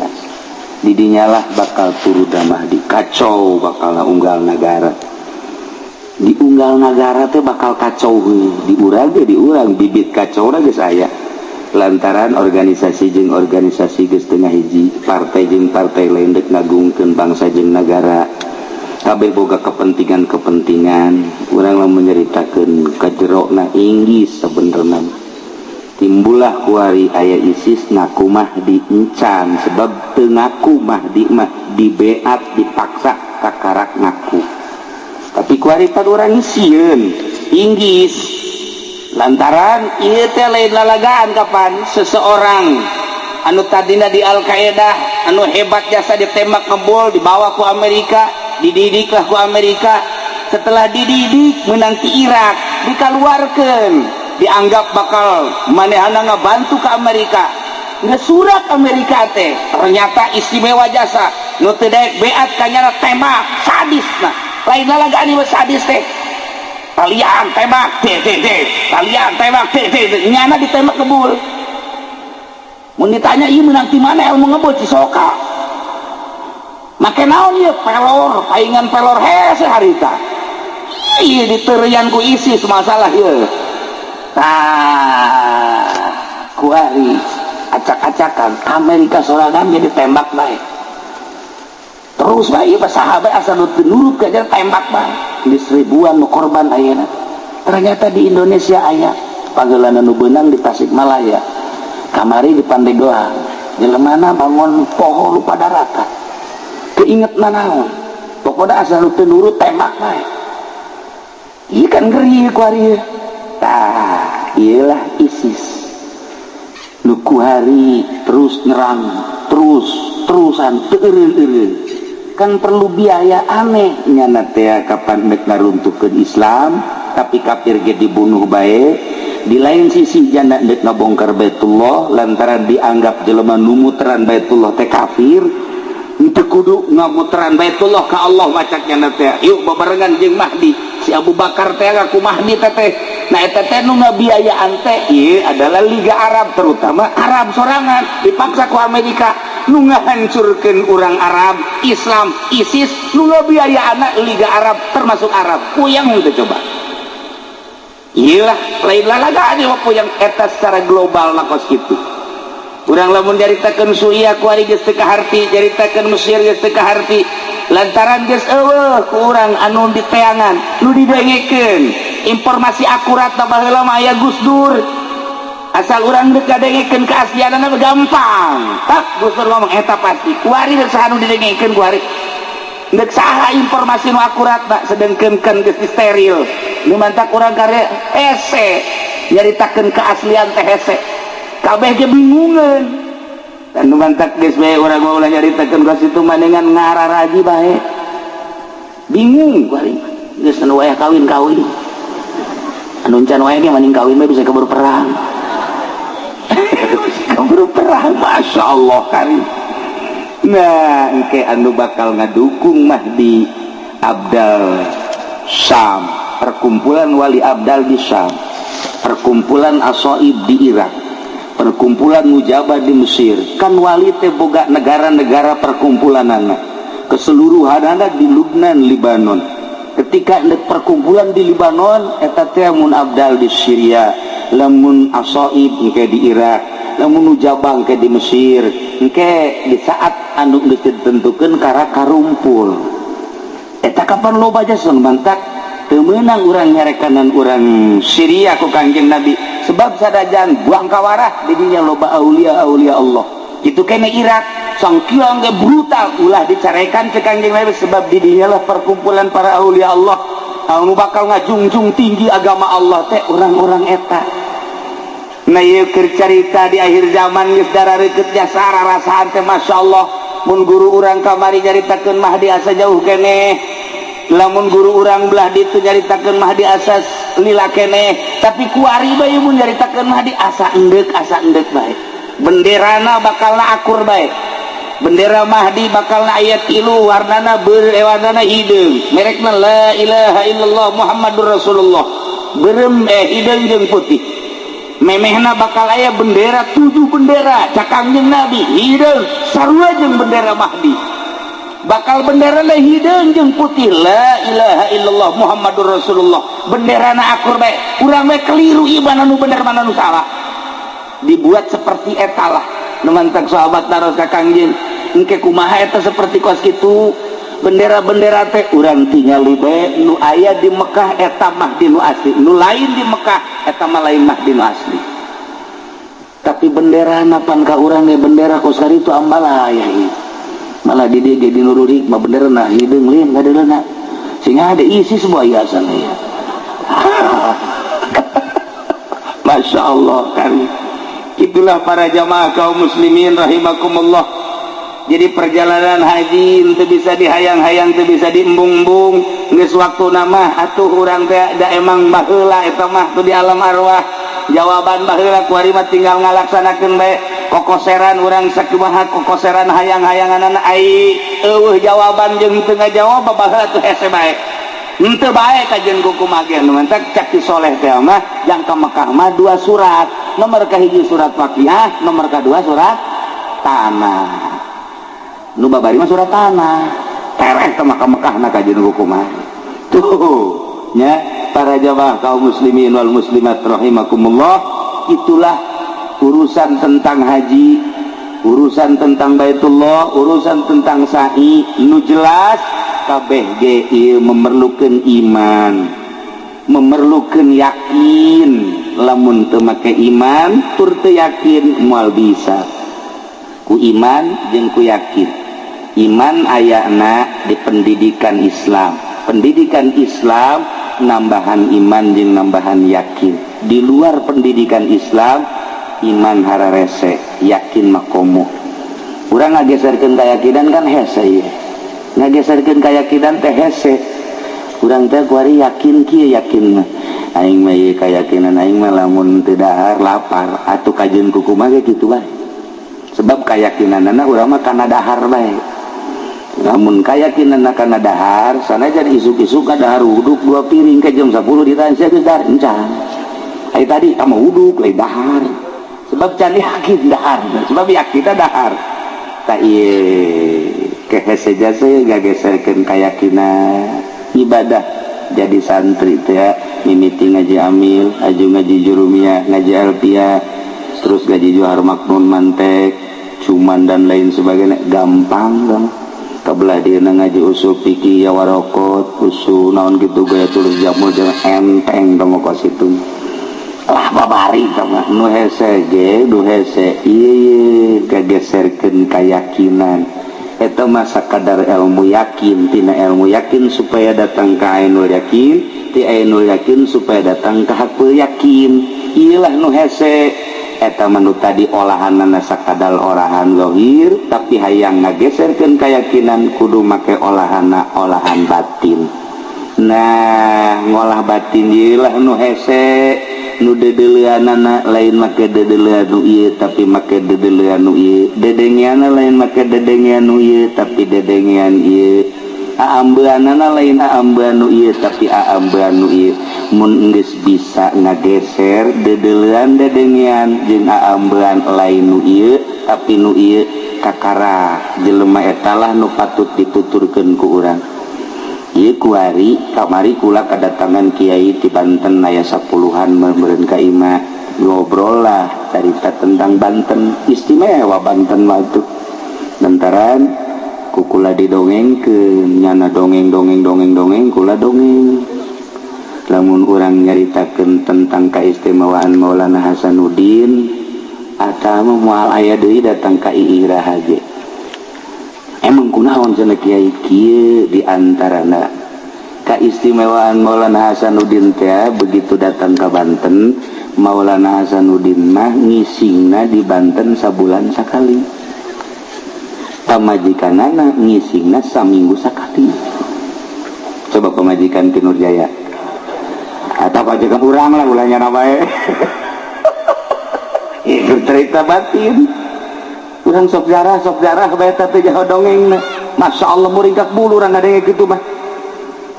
Didinyalah bakal turun Mahdi, kacau bakal unggal negara. Di unggal negara teh bakal kacau heuh. Di urang ge, di urang bibit kacau geus aya lantaran organisasi jeung organisasi geus teu ngahiji, partai jeung partai lain dek ngagungkeun bangsa jeung negara, kabeh boga kepentingan-kepentingan. Urang lamun nyaritakeun kajerona Inggris sebenarnya timbullah kuari aya ISIS ngaku Mahdi encan, sebab teu ngaku Mahdi mah dibeat, dipaksa kakarak ngaku. Tapi kuari pan urang sieun Inggris lantaran ieu teh lain lalagaan. Kapan seseorang anu tadina di Al Qaeda anu hebat jasa ditembak ngebol, dibawa ku Amerika, dididiklah ku Amerika. Setelah dididik menang di Irak, dikeluarkan, dianggap bakal manehana ngabantu ke Amerika. Geus surat Amerika teh ternyata istimewa jasa nu teu daek beat kanyana tembak. Sadis. Nah, lain lalagaan ieu sadis teh. Talian tembak teh teh teh, talian tembak teh teh teh, nyana ditembak kebul. Mun ditanya, ieu menang di mana ilmu ngebul? Cisoka. Make naon ieu? Pelor, paingan pelor hese harita. Ieu diteurian ku ISIS, masalah ieu. Tah, kuari acak-acakan Amerika sorangan jadi tembak bae. Terus bae ieu sahabat asal nu teu nurut ka tembak bae. Geus ribuan nu korban ayeuna. Ternyata di Indonesia aya pagelaran nu beunang di Tasikmalaya. Kamari di Pandeglang, jelemana bangun poho lupa daratan. Keinget nanaon. Pokoknya asal nu teu nurut tembak bae. Iya kan ngeri kuari. Tah, iyalah ISIS. Nu kuari terus nyerang, terus terusan teu eureun-eureun. Kan perlu biaya aneh nyana teh kapan nek ngaruntuhkeun Islam, tapi kafir ge dibunuh bae. Di lain sisi janda nek ngabongkar Baitullah lantaran dianggap jelema nu muteran Baitullah teh kafir. Teu kudu ngamuteran Baitullah ka Allah macak nyana teh. Yuk babarengan jeung Mahdi. Si Abu Bakar teh ngaku Mahdi teh teh. Nah, eta teh nu ngabiayaan teh ieu adalah Liga Arab, terutama Arab sorangan dipaksa ku Amerika nu ngahancurkeun urang Arab, Islam, ISIS nu ngabiayaan Liga Arab termasuk Arab. Puyeng teh coba. Iyalah, lain lalagaan ieu puyeng eta secara global lah kos kitu. Urang lamun nyaritakeun Suriah kuari geus teu kaharti, nyaritakeun Mesir geus teu kaharti lantaran geus eueuh ku urang anu diteangan, nu didengekeun informasi akurat. Baheula mah aya Gus Dur, asal urang deuk ngadengekeun keaslianana gampang. Tak Gus Dur ngomong eta pasti. Kuari deuk saha nu didengekeun? Kuari deuk saha informasi nu akurat? Tak sedengkeun kan geus steril. Nu mantak urang kare hese nyaritakeun keaslian teh, hese kabeh ge bingungeun. Dan nu mantak geus bae urang mah ulah nyaritakeun ka situ, manengan ngararaji bae. Bingung kuari geus. Anu wayah kawin kawin, anu can wayah ge mending kawin bae, bisa keburu perang, keburu perang. Masya Allah karim. Nah, engke anu bakal ngadukung Mahdi Abdal Syam, perkumpulan wali Abdal di Syam, perkumpulan Asoib di Irak, perkumpulan Mujabah di Mesir. Kan wali teh boga negara-negara perkumpulan anak keseluruhan anak di Lubnan, Libanon. Ketika perkumpulan di Libanon eta teh mun Abdal di Syria, lamun Asoib engke di Irak, lamun Nujabah engke di Mesir. Engke di saat anu geus ditentukeun kara karumpul eta kapan loba jasa. Mantak teu meunang urang nyarekanan urang Syria ku Kangjeng Nabi, sebab sadajan buang kawarah di dinya loba aulia aulia Allah. Itu kene Irak sangkiang ge brutal, ulah dicarekan ke Kangjeng Nabi, sebab di dinya lah perkumpulan para aulia Allah anu bakal ngajungjung tinggi agama Allah teh orang-orang eta. Nah, ieu keur carita di akhir zaman geus darareukeut jasa rarasaan teh. Masya Allah, mun guru urang kamari nyaritakeun Mahdi asa jauh keneh, lamun guru urang belah ditu nyaritakeun Mahdi asa lila keneh, tapi kuari bae mun nyaritakeun Mahdi asa endek, asa endek bae. Benderana bakalna akur bae. Bendera Mahdi bakalna aya tilu warnana, ber eh, warnana hideung, merekna la ilaha illallah Muhammadur Rasulullah, berem eh hideung jeung putih. Memehna bakal aya bendera tujuh bendera cak Kangjeng Nabi, hideung sarua jeung bendera Mahdi, bakal bendera la hideung jeung putih, la ilaha illallah Muhammadur Rasulullah. Benderana akur bae. Urang bae keliru ieu, mana nu bener, mana nu salah. Dibuat seperti eta lah. Nu mantak sahabat naros ka Kangjeng, engke kumaha eta seperti kos kitu bendera-bendera teh? Urang tingali bae, nu aya di Mekah eta Mahdi nu asli, nu lain di Mekah eta mah lain Mahdi nu asli. Tapi bendera napan ka urang ge bendera kos itu ambalaya ieu. Malah di dia di Nurul Hikmah bendera nah hideung lin ngadeulana sehingga ada isi sebuah hiasan ya. Masya Allah kan itulah para jamaah kaum muslimin rahimakumullah. Jadi perjalanan haji itu bisa dihayang-hayang, itu bisa diembung-embung. Geus waktu nama atuh urang teh da emang baheula eta mah tuh di alam arwah jawaban baheula. Kuari mah tinggal ngalaksanakeun bae. Kokoseran urang sakumaha kokoseran hayang-hayangan ai euweuh jawaban jeung teu ngajawab, babaheula tuh hese bae. Henteu bae kajeun kumaha ge nu mantak cak si soleh teh mah yang ka Mekah mah dua surat. Nomor kahiji surat Waqiah, nomor kedua surat tanah. Nu babari mah surat tanah. Tereh teh mah ka Mekah na kajeun kumaha. Tuh nya, para jamaah kaum muslimin wal muslimat rahimakumullah, itulah urusan tentang haji, urusan tentang Baitullah, urusan tentang sa'i. Nu jelas kabeh ge ieu memerlukan iman, memerlukan yakin. Lamun teu make iman tur teu yakin, moal bisa. Ku iman jeung ku yakin. Iman ayana di pendidikan Islam, pendidikan Islam nambahan iman jeung nambahan yakin. Di luar pendidikan Islam, iman hararese, yakin makomo. Urang ngageserkeun keyakinan kan hese ieu. Ngageserkeun keyakinan teh hese. Urang teh kuari yakin kieu, yakin mah aing mah ieu, keyakinan aing mah lamun teu dahar lapar. Atuh kajeun ku kumaha ge kitu bae, sebab keyakinanana urang mah kana dahar bae. Namun keyakinan kana dahar, sanajan isuk-isuk dahar uduk dua piring ke jam 10 ditanya, "Sia geus dahar encan?" Ai tadi kamu uduk lain dahar, sebab can yakin dahar, sebab yakin dahar. Tak ieu kehese jasa ngageserkeun keyakinan ibadah. Jadi santri teh ya, mimiti ngaji amil, aju ngaji jurumiyah, ngaji alfiah, terus ngaji johar maknun, mantek cuman dan lain sebagainya, gampang dong. Kebelah dia ngaji usul fikih ya, warokot usul naon gitu, gaya tulis jamul jangan enteng dong kos itu lah babari sama. Nu hese ge, nu hese ieu kageserkeun keyakinan eta mah sakadar ilmu yakin. Tina ilmu yakin supaya datang ka ainul yakin, ti ainul yakin supaya datang ka hakul yakin. Iyalah nu hese eta mah. Nu tadi olahanana sakadar olahan zahir, tapi hayang ngageserkeun keyakinan kudu make olahana olahan batin. Nah, ngolah batin ieulah nu hese. Nu dedeleuanana lain make dedeleuan nu ieu, tapi make dedeleuan nu ieu. Dedengeanna lain make dedengean nu ieu, tapi dedengean ieu. Aambeanana lain aambean nu ieu, tapi aambean nu ieu. Mun geus bisa ngageser dedeleuan, dedengean jeung aambean lain nu ieu tapi nu ieu, kakara jelema etalah nu patut dituturkeun ku urang. Ieu kuari kamari kula kedatangan kiai di Banten, aya sapuluhan meureun ka imah, ngobrol lah, cerita tentang Banten. Istimewa Banten mah tuh, lantaran ku kula didongengkeun, nyana dongeng dongeng dongeng dongeng, kula dongeng. Lamun urang nyaritakeun tentang keistimewaan Maulana Hasanuddin atau moal aya deui datang ka iraha ge. Emang kunaon cenah kiai kieu? Di antarana keistimewaan Maulana Hasanuddin teh, begitu datang ke Banten, Maulana Hasanuddin mah ngisingna di Banten sabulan sakali, pamajikanana ngisingna saminggu sakali. Coba pamajikan Ki Nurjaya atau pamajikan urang lah, ulahnya bae. Itu cerita batin urang, sok jarah sok jarah bae teh jaho dongeng. Masya Allah, muringkak bulu urang ngadenge kitu mah.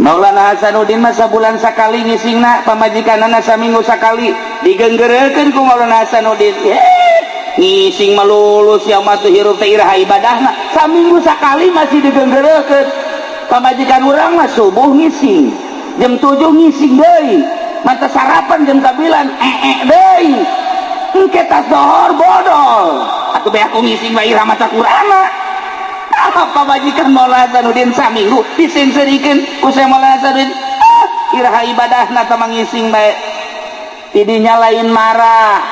Maulana Hasanuddin mah sabulan sakali ngisingna, pamajikanana saminggu sakali. Digenggerekeun ku Maulana Hasanuddin, "Ngising melulu sia mah, teu hirup teh iraha ibadahna?" Saminggu sakali masih digenggerekeun. Pamajikan urang mah subuh ngising, jam 7 ngising deui, mata sarapan jam 9, ee deui, engke tas dohor bodol. Atuh beak ngising bae iraha maca Qur'ana? Apa majikan Maulana Hasanuddin saminggu diseungseurikeun ku Maulana Hasanuddin, "Ah, iraha ibadahna tah ngising bae?" Tidinya lain marah,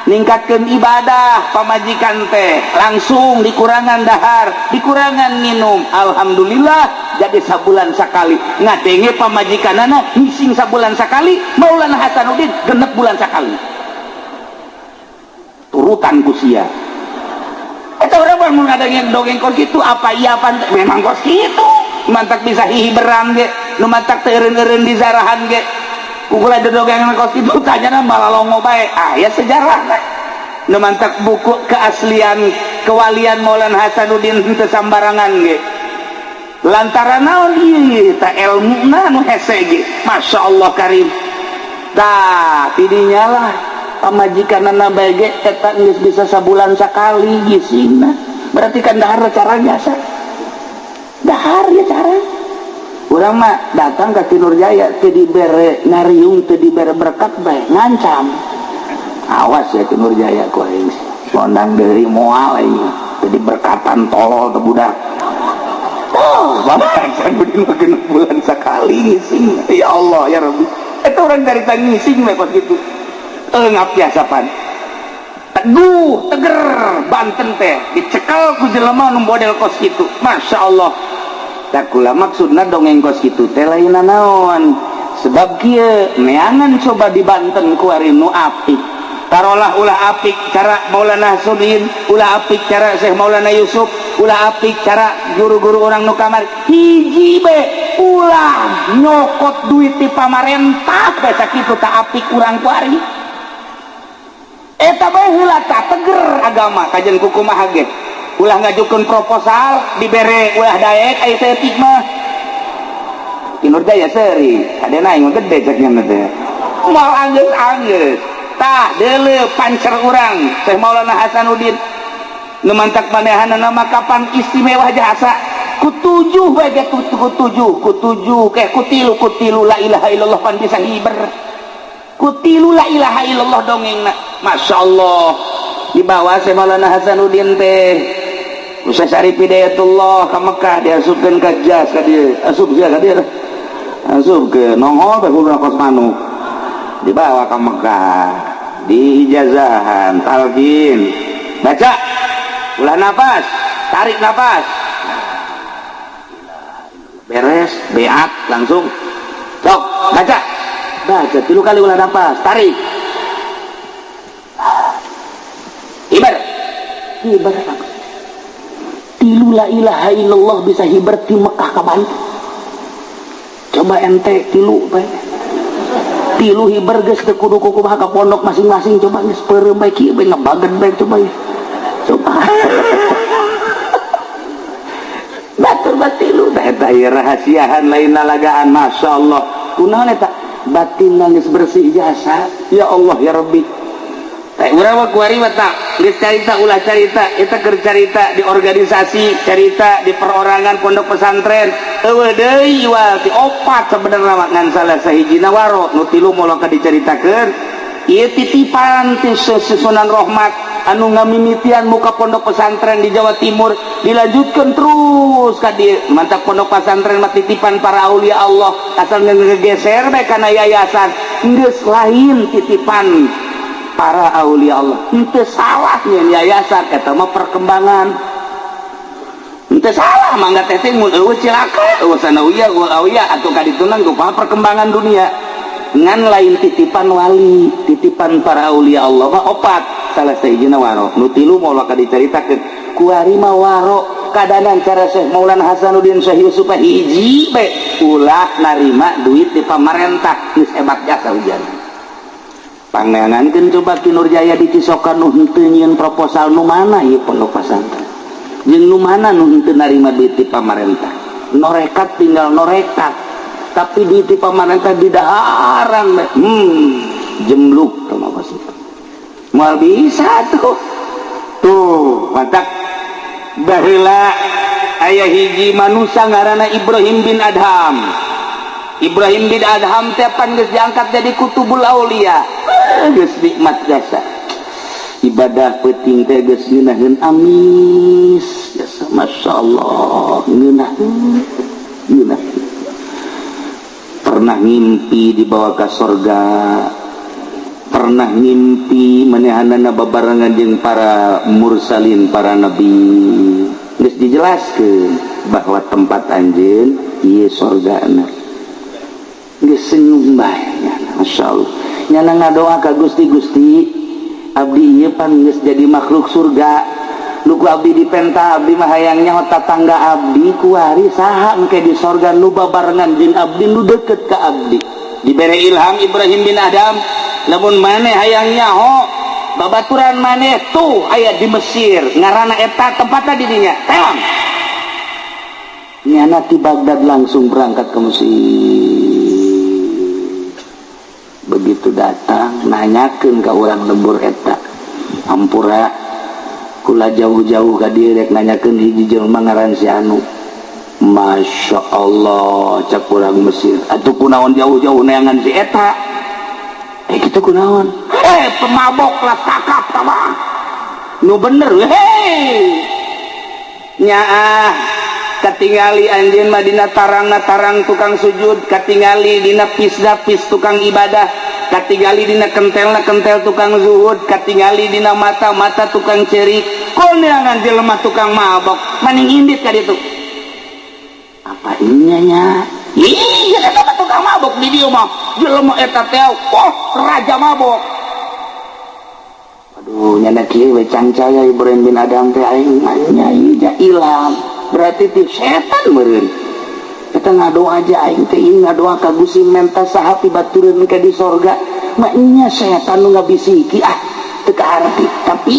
ningkatkan ibadah. Pamajikan teh langsung dikurangan dahar, dikurangan minum. Alhamdulillah, jadi sabulan sekali. Ngadenge pamajikanana ngising sabulan sekali, Maulana Hasanuddin 6 bulan sekali, turutan ku sia. Eta urang mah mun ngadenge dongeng kos kitu, apa iya apa memang kos kitu. Mantak bisa hihiberan ge, nu mantak teu eureun-eureun di zarahan ge. Kukula dongeng kos kitu tanyana malah longo bae. Ah ya, sejarah. Nu mantak buku keaslian kewalian Maulana Hasanuddin henteu sambarangan ge. Lantaran naon ieu ta elmuna nu hese ge. Masya Allah karim. Tah tidinya lah pamajikanana bae ge eta geus bisa sabulan sakali gisingna. Berarti kan dahar cara biasa. Dahar ya cara. Urang mah datang ka Ki Nurjaya teu dibere ngariung, teu dibere berkat bae ngancam. Awas ya Ki Nurjaya ku aing. Ngondang deui moal aing. Teu diberkatan tolol teu budak. Oh, Bapak Hasanuddin mah 6 bulan sakali ngising. Ya Allah ya Rabbi. Eta urang carita ngising we kos kitu. Engap biasa pan. Teguh, teger Banten teh dicekal ku jelema nu model kos kitu. Masya Allah. Tak kula maksudna dongeng kos kitu teh lain naon. Sebab kieu neangan coba di Banten kuari nu apik. Tarolah ulah apik cara Maulana Hasanuddin, ulah apik cara Syekh Maulana Yusuf, ulah apik cara guru-guru orang nu kamari. Hiji be ulah nyokot duit ti pamarentah bae sakitu tak apik urang kuari. Eta bae heula tah teger agama kajen kukumaha ge. Ulah ngajukeun proposal dibere ulah daek aya saeutik mah. Ki Nurjaya seuri, kadena aing mah gede cek nya teh. Moal anggeus-anggeus. Tah deuleu pancer urang Syekh Maulana Hasanuddin. Nu mantak manehanana mah kapan istimewa jasa. Ku tujuh bae ge ku tujuh, ku tujuh ke ku tilu, ku tilu la ilaha illallah pan bisa hiber. Ku tilu la ilaha illallah dongengna. Masya Allah. Dibawa Syekh Maulana Hasanuddin teh. Syekh Syarif Hidayatullah ka Mekah diasupkeun ka jas ka dieu. Asup sia ka dieu. Asup ke nongol bae kudu kos manuk. Dibawa ka Mekah, diijazahan, talqin. Baca. Ulah nafas, tarik nafas. Beres, beat langsung. Sok, baca. Baca 3 kali ulah nafas, tarik. Hiber. Hiber langsung. Tilu la ilaha illallah bisa hiber ti Mekah ka Banten. Coba ente tilu bae. Tilu hiber geus teu kudu kumaha ka pondok masing-masing coba geus peureum bae kieu bae ngebagen bae coba ya. Coba. Batur batilu tah eta ieu rahasiahan lain lalagaan masyaallah. Kunaon eta? Batin geus bersih jasa. Ya Allah ya Rabbi. Teh urang mah kuari mah tak geus carita ulah carita eta keur carita di organisasi, carita di perorangan pondok pesantren. Eueuh deui iwal ti opat sebenarna mah ngan salah sahijina waro nu tilu moal ka dicaritakeun. Ieu titipan ti Sunan Rohmat anu ngamimitian muka pondok pesantren di Jawa Timur dilanjutkan terus ka dieu. Mantap pondok pesantren mah titipan para aulia Allah asal ngegeser bae kana yayasan geus lain titipan para aulia Allah. Henteu salah nyeun yayasan eta mah perkembangan. Henteu salah mangga teh teh mun eueuh cilaka eueuh sanawiyah eueuh awiyah atuh ka ditunang kumaha perkembangan dunia. Ngan lain titipan wali, titipan para aulia Allah mah opat. Salah sahijina waro. Nu tilu moal ka dicaritakeun. Kuari mah waro kadanan cara Syekh Maulana Hasanuddin Syekh Yusuf hiji bae ulah narima duit di pamarentah geus hebat jasa hujan. Pangangankeun coba Ki Nurjaya di Cisokan nu henteu nyieun proposal nu mana ieu pondok pesantren. Jeung nu mana nu henteu narima duit di pamarentah. Norekat tinggal norekat. Tapi duit di pamarentah di daharan jemluk sama apa sih. Moal bisa tuh. Tuh, mantak baheula aya hiji manusia ngaranna Ibrahim bin Adham. Ibrahim bin Adham teh pan geus diangkat jadi kutubul aulia. Geus nikmat jasa. Ibadah peuting teh geus ngeunaheun amis jasa masyaallah ngeunaheun ngeunaheun. Pernah ngimpi dibawa ke sorga, pernah ngimpi manehanana babarengan jeung para mursalin, para nabi. Geus dijelaskeun bahwa tempat anjeun ieu sorgana. Geus senyum bae nyana, masyaallah. Nyana ngadoa ka Gusti, Gusti abdi ieu pan geus jadi makhluk surga. Nu ku abdi dipenta abdi mah hayang nyaho tatangga abdi kuari saha engke di sorga nu babarengan jeung abdi nu deket ka abdi. Dibere ilham Ibrahim bin Adam, lamun maneh hayang nyaho Babaturan maneh tuh aya di Mesir, ngaranna eta, tempatna di dinya. Teang nyana di Baghdad langsung berangkat ke Mesir. Begitu datang, nanyakeun ka urang lembur eta, "Hampura, kula jauh-jauh ka dieu rek nanyakeun hiji jelema ngaran si anu." "Masya Allah," cak urang Mesir, "atuh kunaon jauh-jauh neangan si eta?" "Eh, kitu kunaon?" "Eh, pemabok lah, kakap tama nu bener." Hei, nyaah katingali anjeun mah dina tarangna tarang tukang sujud, katingali dina pisna pis tukang ibadah, katingali dina kentelna kentel tukang zuhud, katingali dina mata mata tukang cerik. Kok neangan jelema tukang mabok? Maning indit ka ditu. Apa nya? Iya, eta mah tukang mabok di dieu mah. Jelema eta teh, oh, raja mabok. Aduh, nyana kieu we cangcaya Ibrahim bin Adham teh, aing nya ieu ilham. Berarti ti setan meureun. Eta ngadoa aja aing teh, ieu ngadoa ka Gusti menta saha pibatureun ka di sorga. Maknya setan nu ngabisiki, ah, teu kaarti. Tapi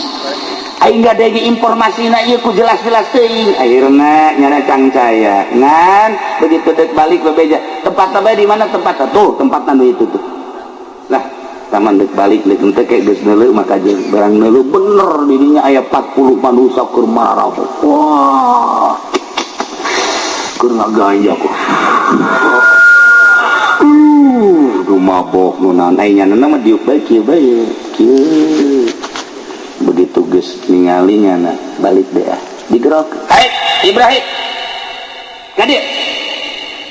aing gak informasi na ieu ku jelas-jelas teuing. Akhirna nyana cangcaya. Ngan begitu dek balik bebeja, tempat bae di mana tempat tuh, tempat nu itu tuh. Lah, taman dek balik dek ente kayak geus neuleuh, maka jeung barang neuleuh bener di dinya aya 40 manusia keur marabok. Wah. Keur ngaganja ku. Duh, mabok nu naon, aing nyana mah diuk bae kieu bae. Kieu. Begitu geus ningali nyana balik deh, ah. Digerok. "Hai Ibrahim. Ka dieu.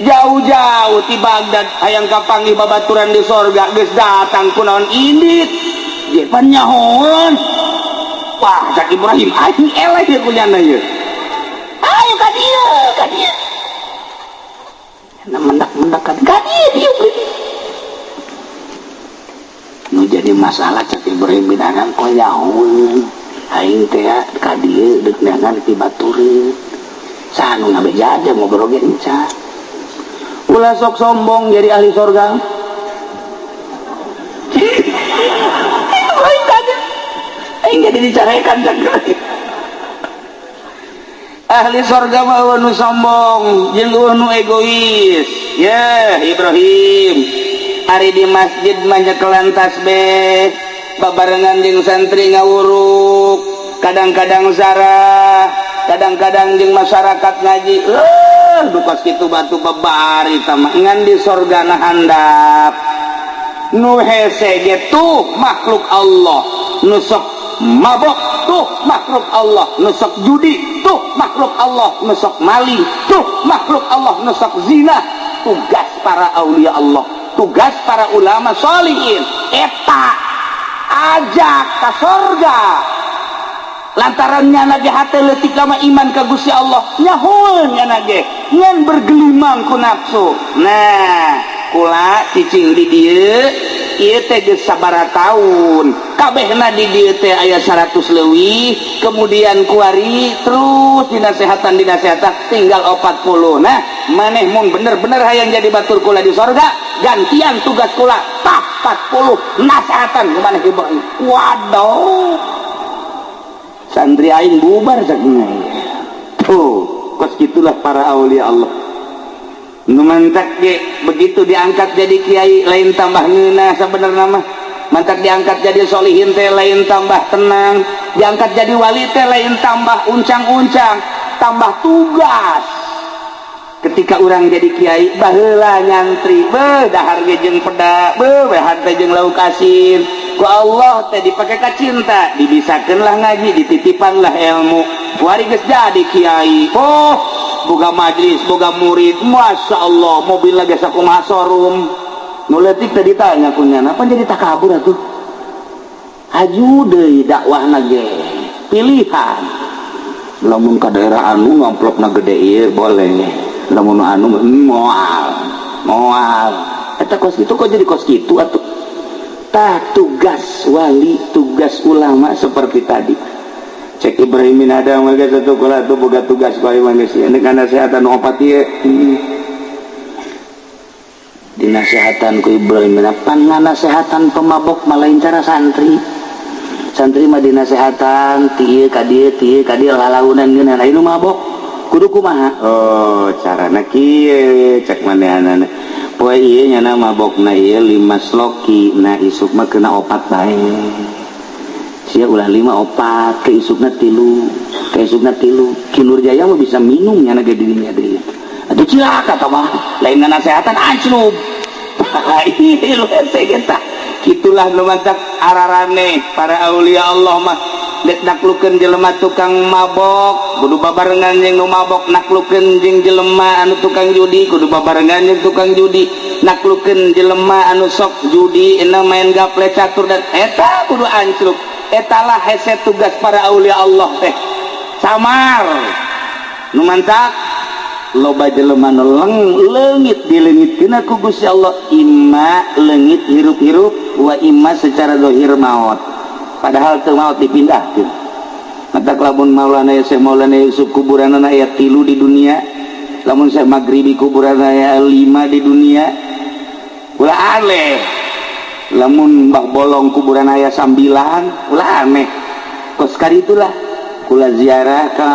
Jauh-jauh ti Baghdad hayang kapanggih babaturan di sorga, geus datang kunaon indit? Ye pan nyahoan." Wah, cak Ibrahim, aing eleh ye ku nyana ye. Ayo ka dieu, ka dieu. Na mendak-mendak ka dieu dieu. Nu jadi masalah, cak Ibrahim bin Adham, kok nyahoan aing teh ka dieu deuk neangan ti batureun. Saha nu ngabeja aja ngobrol ge encan. Ulah sok sombong jadi ahli sorga. Aing kaget. Aing jadi dicarekan cak. Ahli sorga mah euweuh nu sombong jeung euweuh nu egois. Ya, Ibrahim. Ari di masjid mah nyekelan tasbih, babarengan jeung santri ngawuruk, kadang-kadang zarah, kadang-kadang jeung masyarakat ngaji. Dukas kitu batu babari tama ngan di sorga na handap. Nu hese ge tuh makhluk Allah, nu sok mabok tuh makhluk Allah, nu sok judi tuh makhluk Allah, nu sok maling tuh makhluk Allah, nu sok zina. Tugas para aulia Allah, tugas para ulama solihin eta ajak ke sorga, lantaran nyana ge hate leutik lama iman ka Gusti Allah, nyahoeun nyana ge ngan bergelimang ku nafsu. Nah, kula cicing di dieu ieu teh geus sabaraha taun, kabehna di dieu teh aya 100 leuwih. Kemudian kuari terus dinasehatan dinasehatan, tinggal 40. Nah, maneh mun bener-bener hayang jadi batur kula di sorga, gantian tugas kula tah 40 nasehatan ku maneh. Waduh, santri aing bubar cak. Tuh, kos gitulah para aulia Allah. Nu mantak ge begitu diangkat jadi kiai lain tambah ngeunah sabenerna mah. Mantak diangkat jadi solihin teh lain tambah tenang, diangkat jadi wali teh lain tambah uncang-uncang, tambah tugas. Ketika orang jadi kiai, baheula nyantri beuh dahar ge jeung peda, beuh dahar teh jeung lauk asin. Ku Allah teh dipake ka cinta, dibisakeun lah ngaji, dititipan lah ilmu. Wari geus jadi kiai, oh, boga majlis, boga murid, masya Allah, mobil lagi sakumaha showroom. Nu leutik teh ditanya ku nyana, apa jadi takabur atuh? Haju deui dakwahna ge pilihan. Lamun ka daerah anu amplopna gede ieu boleh, lamun anu moal moal. Eta kos kitu kok jadi kos kitu atuh? Tah, tugas wali, tugas ulama seperti tadi. Cek Ibrahim bin Adham mah geus atuh, kula tuh boga tugas ku aing mah geus ieu nasehatan opat ieu. Dinasehatan ku Ibrahim bin Adham, nasehatan pemabok mah lain cara santri. Santri mah dinasehatan ti ieu ka dieu, ti ieu ka dieu, lalaunan ngeunah. Aya nu mabok kudu kumaha? Oh, carana kieu cek manehanana. Poe ieu nyana mabokna ieu 5 sloki, nah isuk mah kena 4 bae. Sia ulah 5 4, ke isukna 3, ke isukna 3. Ki Nurjaya mah bisa minum nyana ge dirinya deui. Atuh cilaka tah mah, lain nasehatan anclub. Ieu lu hese kita. Itulah nu matak ararane para aulia Allah mah dek naklukeun jelema tukang mabok kudu babarengan jeung nu mabok, naklukeun jeung jelema anu tukang judi kudu babarengan jeung tukang judi, naklukeun jelema anu sok judi ena main gaple catur dan eta kudu ancluk. Etalah hese tugas para aulia Allah teh. Samar nu mantak loba jelema nu leungit dileungitkeun ku Gusti Allah, imma leungit hirup-hirup wa imma secara zahir maut, padahal teu maut dipindahkeun. Matak lamun Maulana Syekh Maulana Yusuf kuburanana aya 3 di dunia, lamun Syekh Maghribi kuburanana aya 5 di dunia, ulah aneh. Lamun Mbah Bolong kuburan aya 9, ulah aneh. Kos itulah kula ziarah ka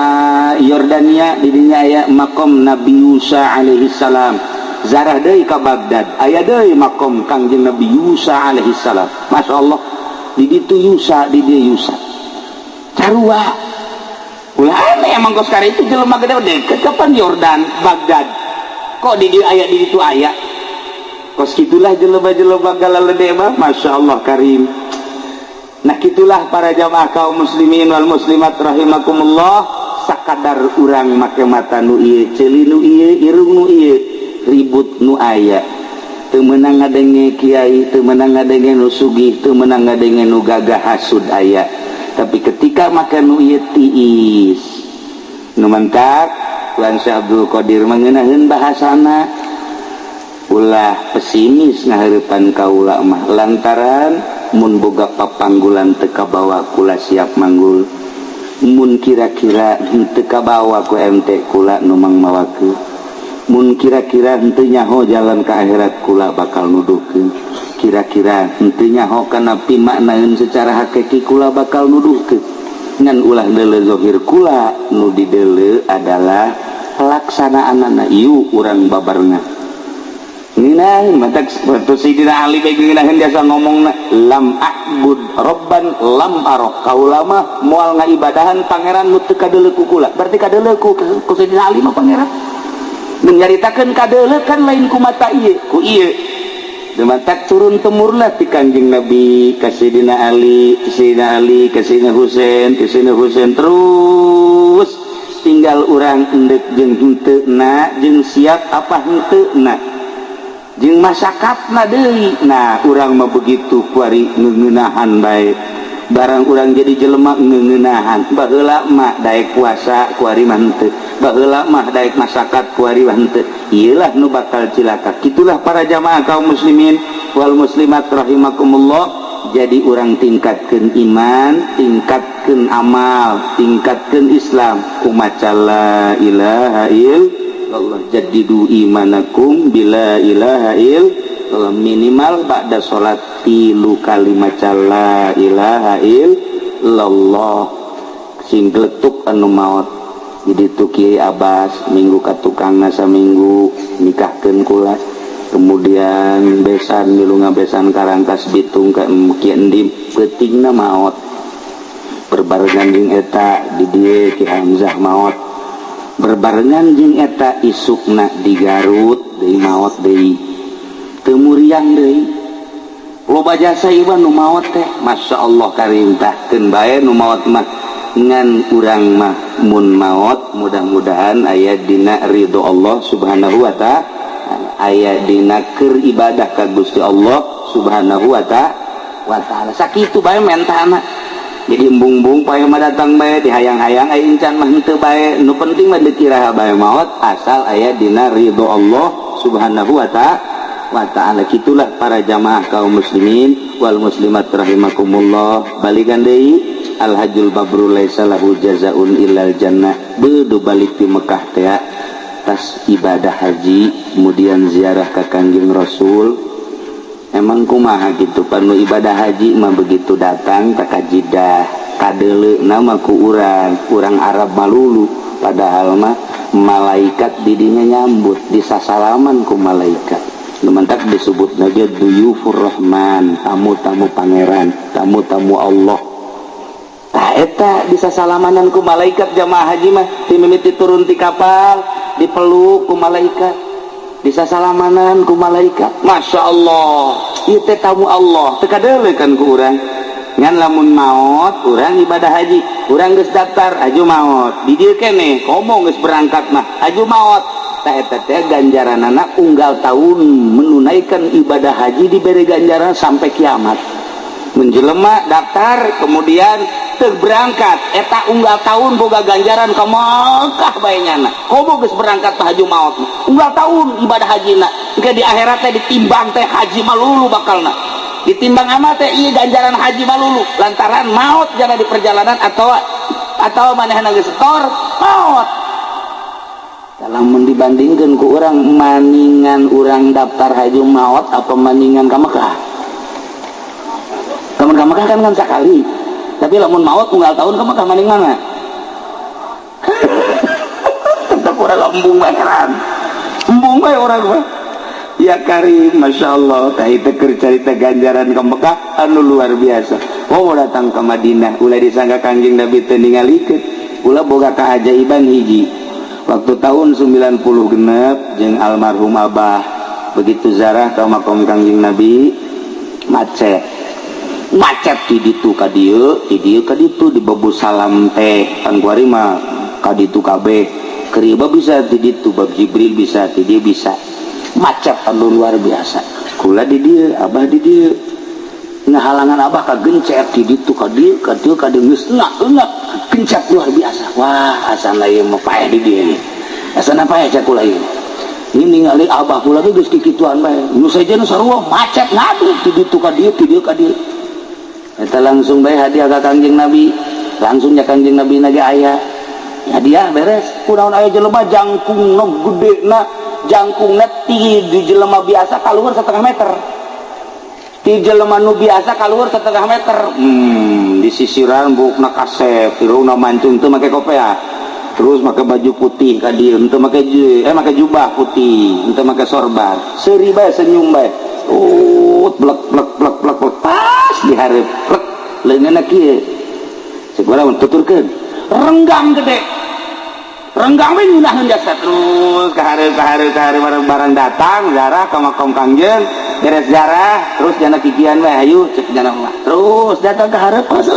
Yordania, di dinya aya makom Nabi Musa alaihi salam. Zarah deui ka Baghdad, aya deui makom Kangjeng Nabi Musa alaihi salam. Masya Allah, di ditu Yusa, di dieu Yusa carua. Ulah aneh emang kos itu jelema gede deket kapan Yordan Baghdad kok di dieu aya, di ditu aya. Kos gitulah jelema-jelema galalede mah, Masya Allah karim. Nah, gitulah para jamaah kaum muslimin wal muslimat rahimakumullah, sakadar urang make mata nu ieu, ceuli nu ieu, irung nu ieu, ribut nu aya. Teu meunang ngadenge kiai, teu meunang ngadenge nu sugih, teu meunang ngadenge nu gagah, hasud aya. Tapi ketika make nu ieu tiis. Nu mantak Tuan Syekh Abdul Qadir mengenaheun bahasana ulah pesimis ngahareupan kaula mah, lantaran mun boga papanggulan teu kabawa kula siap manggul, mun kira-kira henteu kabawa ku MT kula nu mangmawakeun, mun kira-kira henteu nyaho jalan ka akhirat kula bakal nuduhkeun, kira-kira henteu nyaho kana pimaknaeun secara hakiki kula bakal nuduhkeun. Ngan ulah deuleu zahir kula, nu dideuleu adalah pelaksanaanana. Ieu urang babarengan. Ngeunaheun matak Sayyidina Ali bae ngeunaheun biasa ngomongna lam a'bud robban lam arok, kaula mah moal ngaibadahan pangeran nu teu kadeuleu ku kula. Berarti kadeuleu ku Sayyidina Ali mah pangeran. Nyaritakeun kadeuleu kan lain ku mata ieu, ku ieu. Matak turun temurunlah ti Kanjeng Nabi ka Sayyidina Ali, Sayyidina Ali ka Sayyidina Husain, ka Sayyidina Husain, terus tinggal urang endek jeung henteu na, jeung siap apa henteu na, jeung masakatna deui. Nah, urang mah begitu kuari ngeunahan bae, barang urang jadi jelema ngeunahan. Baheula mah daek puasa, kuari mah henteu. Baheula mah daek masakat, kuari mah henteu. Ieulah nu bakal cilaka. Kitulah para jamaah kaum muslimin wal muslimat rahimakumullah. Jadi urang tingkatkeun iman, tingkatkeun amal, tingkatkeun Islam ku maca la ilaha illallah. Jaddidu imanakum bila ilaha illallah, minimal ba'da salat 3 kali maca la ilaha illallah. Sing geletuk anu maot. Jadi tu Kiai Abbas minggu ka tukangna saminggu nikahkeun kula, kemudian besan milu ngabesan Karangkas Bitung ka Ki Endim, peutingna maot berbarengan jeung eta di dieu Ki Hamzah maot berbarengan jeung eta, isukna di Garut deui maot deui, teu muriang deui. Loba jasa ieu nu maot teh, Masya Allah karim. Tahkeun bae nu maot mah, ngan urang mah mun maot mudah-mudahan aya dina ridho Allah Subhanahu wa ta'ala, aya dina keur ibadah ka Gusti Allah Subhanahu wa ta'ala. Sakitu bae mentana. Jadi embung-embung pae mah datang bae, dihayang-hayang aya incan mah henteu bae, nu penting mah dikira bae maot asal aya dina ridho Allah Subhanahu wa ta'ala. Kitulah para jamaah kaum muslimin wal muslimat rahimakumullah. Balikan deui, al-hajjul mabrur laisa lahu jazaun illal jannah. Bedu balik di Mekah teh tas ibadah haji, kemudian ziarah ke Kangjeng Rasul. Emang kumaha gitu panu ibadah haji mah, begitu datang ka Jidah kadeuleu nama ku urang, urang Arab malulu, padahal mah malaikat didinya nyambut, disasalaman ku malaikat. Mantak disebut aja duyufur rahman, tamu-tamu pangeran, tamu-tamu Allah. Tah, eta bisa salamanan ku malaikat jamaah haji mah. Ti mimiti turun ti kapal dipeluk ku malaikat, bisa salamanan ku malaikat. Masya Allah, ieu teh tamu Allah, teu kadeuleu kan ku urang. Ngan lamun maot urang ibadah haji, urang geus daftar aju maot di dieu keneh, komo geus berangkat mah aju maot, tah eta teh ganjaranana unggal tahun menunaikan ibadah haji diberi ganjaran sampai kiamat. Menjelema daftar kemudian teu berangkat, eta unggal tahun boga ganjaran ka Makkah bae nyana. Komo geus berangkat haji maot, unggal tahun ibadah hajina engke di akhirat teh ditimbang teh haji malulu, bakalna ditimbang amal teh ieu ganjaran haji malulu lantaran maot jana di perjalanan atau manehna geus setor maot. Lamun dibandingkan ku urang, maningan urang daftar haji maot apa maningan ka Mekah? Lamun ka Mekah kan sakali, tapi lamun maot unggal tahun ka Mekah, maning mana? Tetap urang embung bae, heran, embung bae urang mah. Ya Karim, Masya Allah. Tah, itu keur carita ganjaran ke Mekah anu luar biasa. Oh, datang ke Madinah, ulah disangka Kangjeng Nabi teu ningalikeun. Ulah boga keajaiban hiji. Waktu tahun 90 genep jeung almarhum Abah begitu zarah ke makom Kangjeng Nabi, macet macet di ditu ka dieu, di dieu ka ditu, di Babu Salam teh pan kuari mah ka ditu kabeh. Keur bisa di ditu, bab Jibril bisa di dieu, bisa macet anu luar biasa. Kula di dieu, Abah di dieu, ngahalangan Abah ka gencet di ditu ka dieu ka dieu ka dieu, geus engak engak gencet luar biasa. Wah, asana ieu mah paeh di dieu, asana paeh cek kula ieu. Ini ningali Abah kula ge geus kikituan bae, nu sejen sarua macet ngadu di ditu ka dieu, di dieu ka dieu. Eta langsung bae hadiah ka Kangjeng Nabi, langsung ya Kangjeng Nabi na ge aya hadiah beres. Kunaon aya jelema jangkungna gede na, jangkungna tinggi di jelema biasa keluar setengah meter, di jelema nu biasa keluar setengah meter. Di sisiran buukna kasep, irungna mancung, teu make kopea, terus make baju putih ka dieu, henteu make make jubah putih, henteu make sorban, seuri bae, senyum bae. Blek blek blek blek blek, pas di hareup plek leungeunna kieu. Cek urang tuturkeun renggang gede, renggang we nyunaheun jasa terus ka hareup, ka hareup, ka hareup, bareng-bareng datang zarah ka makom Kangjeng. Beres zarah terus jana kikian we, hayu cek jana mah, terus datang ke hareup pas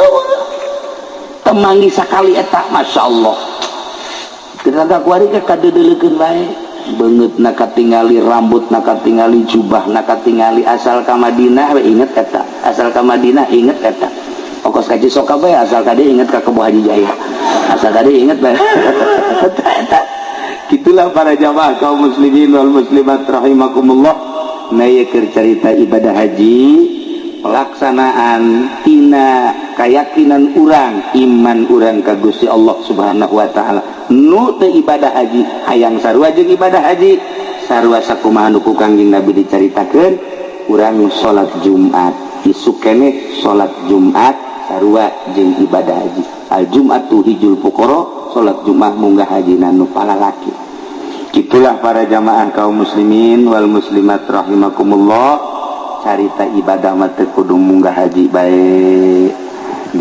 temanggi sakali eta. Masya Allah, kita kuari ke kadeudeulekeun bae, beungeut na katingali, rambut na katingali, jubah na katingali. Asal ka Madinah we inget eta, asal ka Madinah inget eta. Ongkos ka Cisoka bae, asal ka dieu inget ka Kebo Haji Jaya, asal ka dieu inget bae eta eta. Gitulah para jamaah kaum muslimin wal muslimat rahimakumullah. Nah, ieu keur carita ibadah haji, pelaksanaan tina keyakinan urang, iman urang ka Gusti Allah Subhanahu wa taala. Nu teu ibadah haji hayang sarua jeung ibadah haji, sarua sakumaha nu ku Kangjeng Nabi dicaritakeun. Urang salat Jumat isuk keneh, salat Jumat sarua jeung ibadah haji. Al Jumatu hijul fuqara, salat Jumat munggah haji nu palalaki. Itulah para jamaah kaum muslimin wal muslimat rahimakumullah, carita ibadah mah teu kudu munggah haji bae.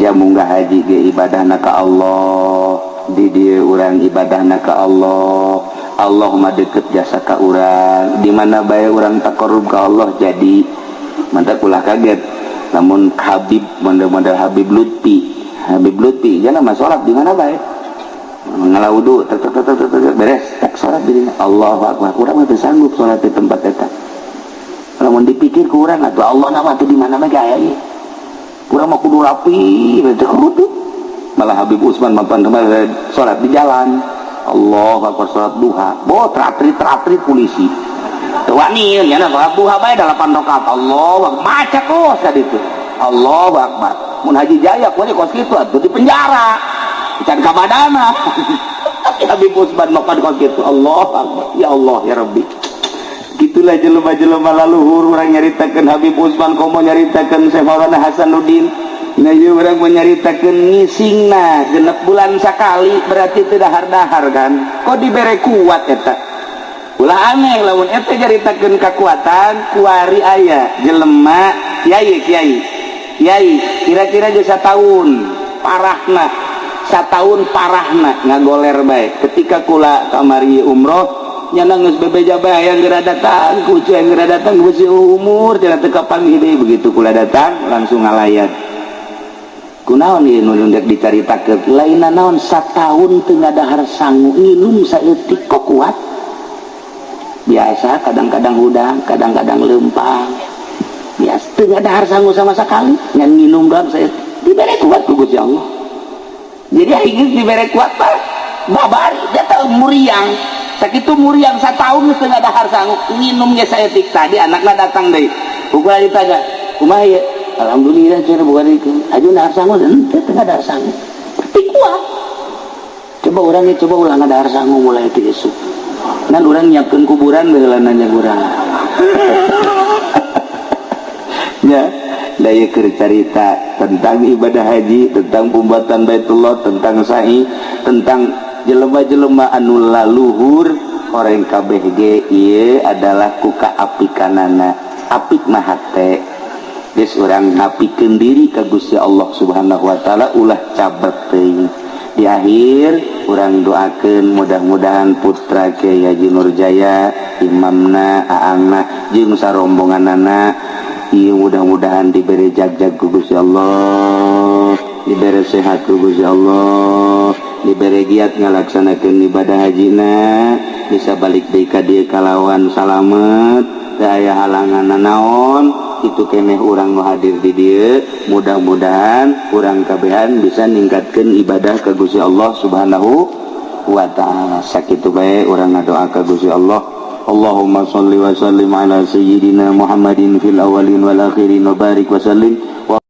Jam munggah haji ge ibadahna ka Allah, di dieu urang ibadahna ka Allah. Allah mah deket jasa ka urang, di mana bae urang taqarrub ka Allah. Jadi mantap, ulah kaget namun Habib model-model Habib Lutfi. Habib Lutfi jangan mah salat di mana bae, ngala wudu tek tek tek tek tek, beres tak salat di dinya. Allahu akbar. Urang mah teu sanggup salat di tempat eta. Lamun dipikir ku urang atuh Allah nama tuh di mana mah gaya ieu, urang mah kudu rapi teu kudu. Malah Habib Usman mampan kemarin salat di jalan, Allah akbar, salat duha bo teratri teratri polisi teu wani nya. Salat duha bae 8 rakaat, Allah akbar, macet kos ka ditu. Allah akbar. Mun Haji Jaya kuari kos kitu atuh di penjara can ka badana. Tapi Habib Usman mapan kos kitu, Allah akbar, ya Allah ya Rabbi. Gitulah jelema-jelema laluhur. Urang nyaritakeun Habib Usman, komo nyaritakeun Syekh Maulana Hasanuddin. Nah, ieu urang menyaritakeun ngisingna 6 bulan sakali, berarti teu dahar-dahar kan. Kok dibere kuat eta? Ulah aneh lamun eta nyaritakeun kekuatan. Kuari aya jelema kiai, kiai, kiai, kira-kira geus satahun parahna, satahun parahna ngagoler bae. Ketika kula kamari umroh, nyana geus bebeja bae, yang geura datang kucu, yang geura datang kucu, umur cenah teu kapanggih deui. Begitu kula datang langsung ngalayat. Kunaon ieu nu rek dicaritakeun? Lain naon, satahun teu ngadahar sangu, nginum saeutik kok kuat. Biasa kadang-kadang hudang, kadang-kadang lempang, biasa teu ngadahar sangu sama sekali, ngan nginum doang saeutik, dibere kuat ku Gusti Allah. Jadi aing dibere kuat pak babari dia tahu muriang sakitu muriang, satahun geus teu ngadahar sangu, nginum ge saeutik. Tadi anakna datang deui, ukuran ditanya, "Kumaha ieu?" "Alhamdulillah," cenah. "Bukan itu aju dahar sangu?" "Henteu, teu ngadahar sangu." Tapi kuat. Coba urangnya, coba ulah ngadahar sangu mulai ti esuk. Nan urang nyiapkeun kuburan baheula, nanya urang ya. Daya keur carita tentang ibadah haji, tentang pembuatan Baitullah, tentang sa'i, tentang jelema-jelema anu laluhur, orang KBG ieu adalah ku kaapikanana. Apik mah hate geus, urang ngapikeun diri ka Gusti Allah Subhanahu wa taala, ulah cabet teuing. Di akhir urang doakeun mudah-mudahan putra Kiai Haji Nurjaya, imamna, aangna jeung sarombonganana ieu mudah-mudahan diberi jag-jag ku Gusti Allah, diberi sehat ku Gusti Allah, diberi giat ngalaksanakeun ibadah hajina, bisa balik deui ka dieu kalawan salamet, teu aya halangan naon. Itu keneh urang nu hadir di dieu, mudah-mudahan urang kabehan bisa ningkatkeun ibadah ka Gusti Allah Subhanahu wa taala. Sakitu bae urang ngadoa ka Gusti Allah. Allahumma shalli wa sallim ala sayyidina Muhammadin fil awwalin wal akhirin wa barik wa sallim wa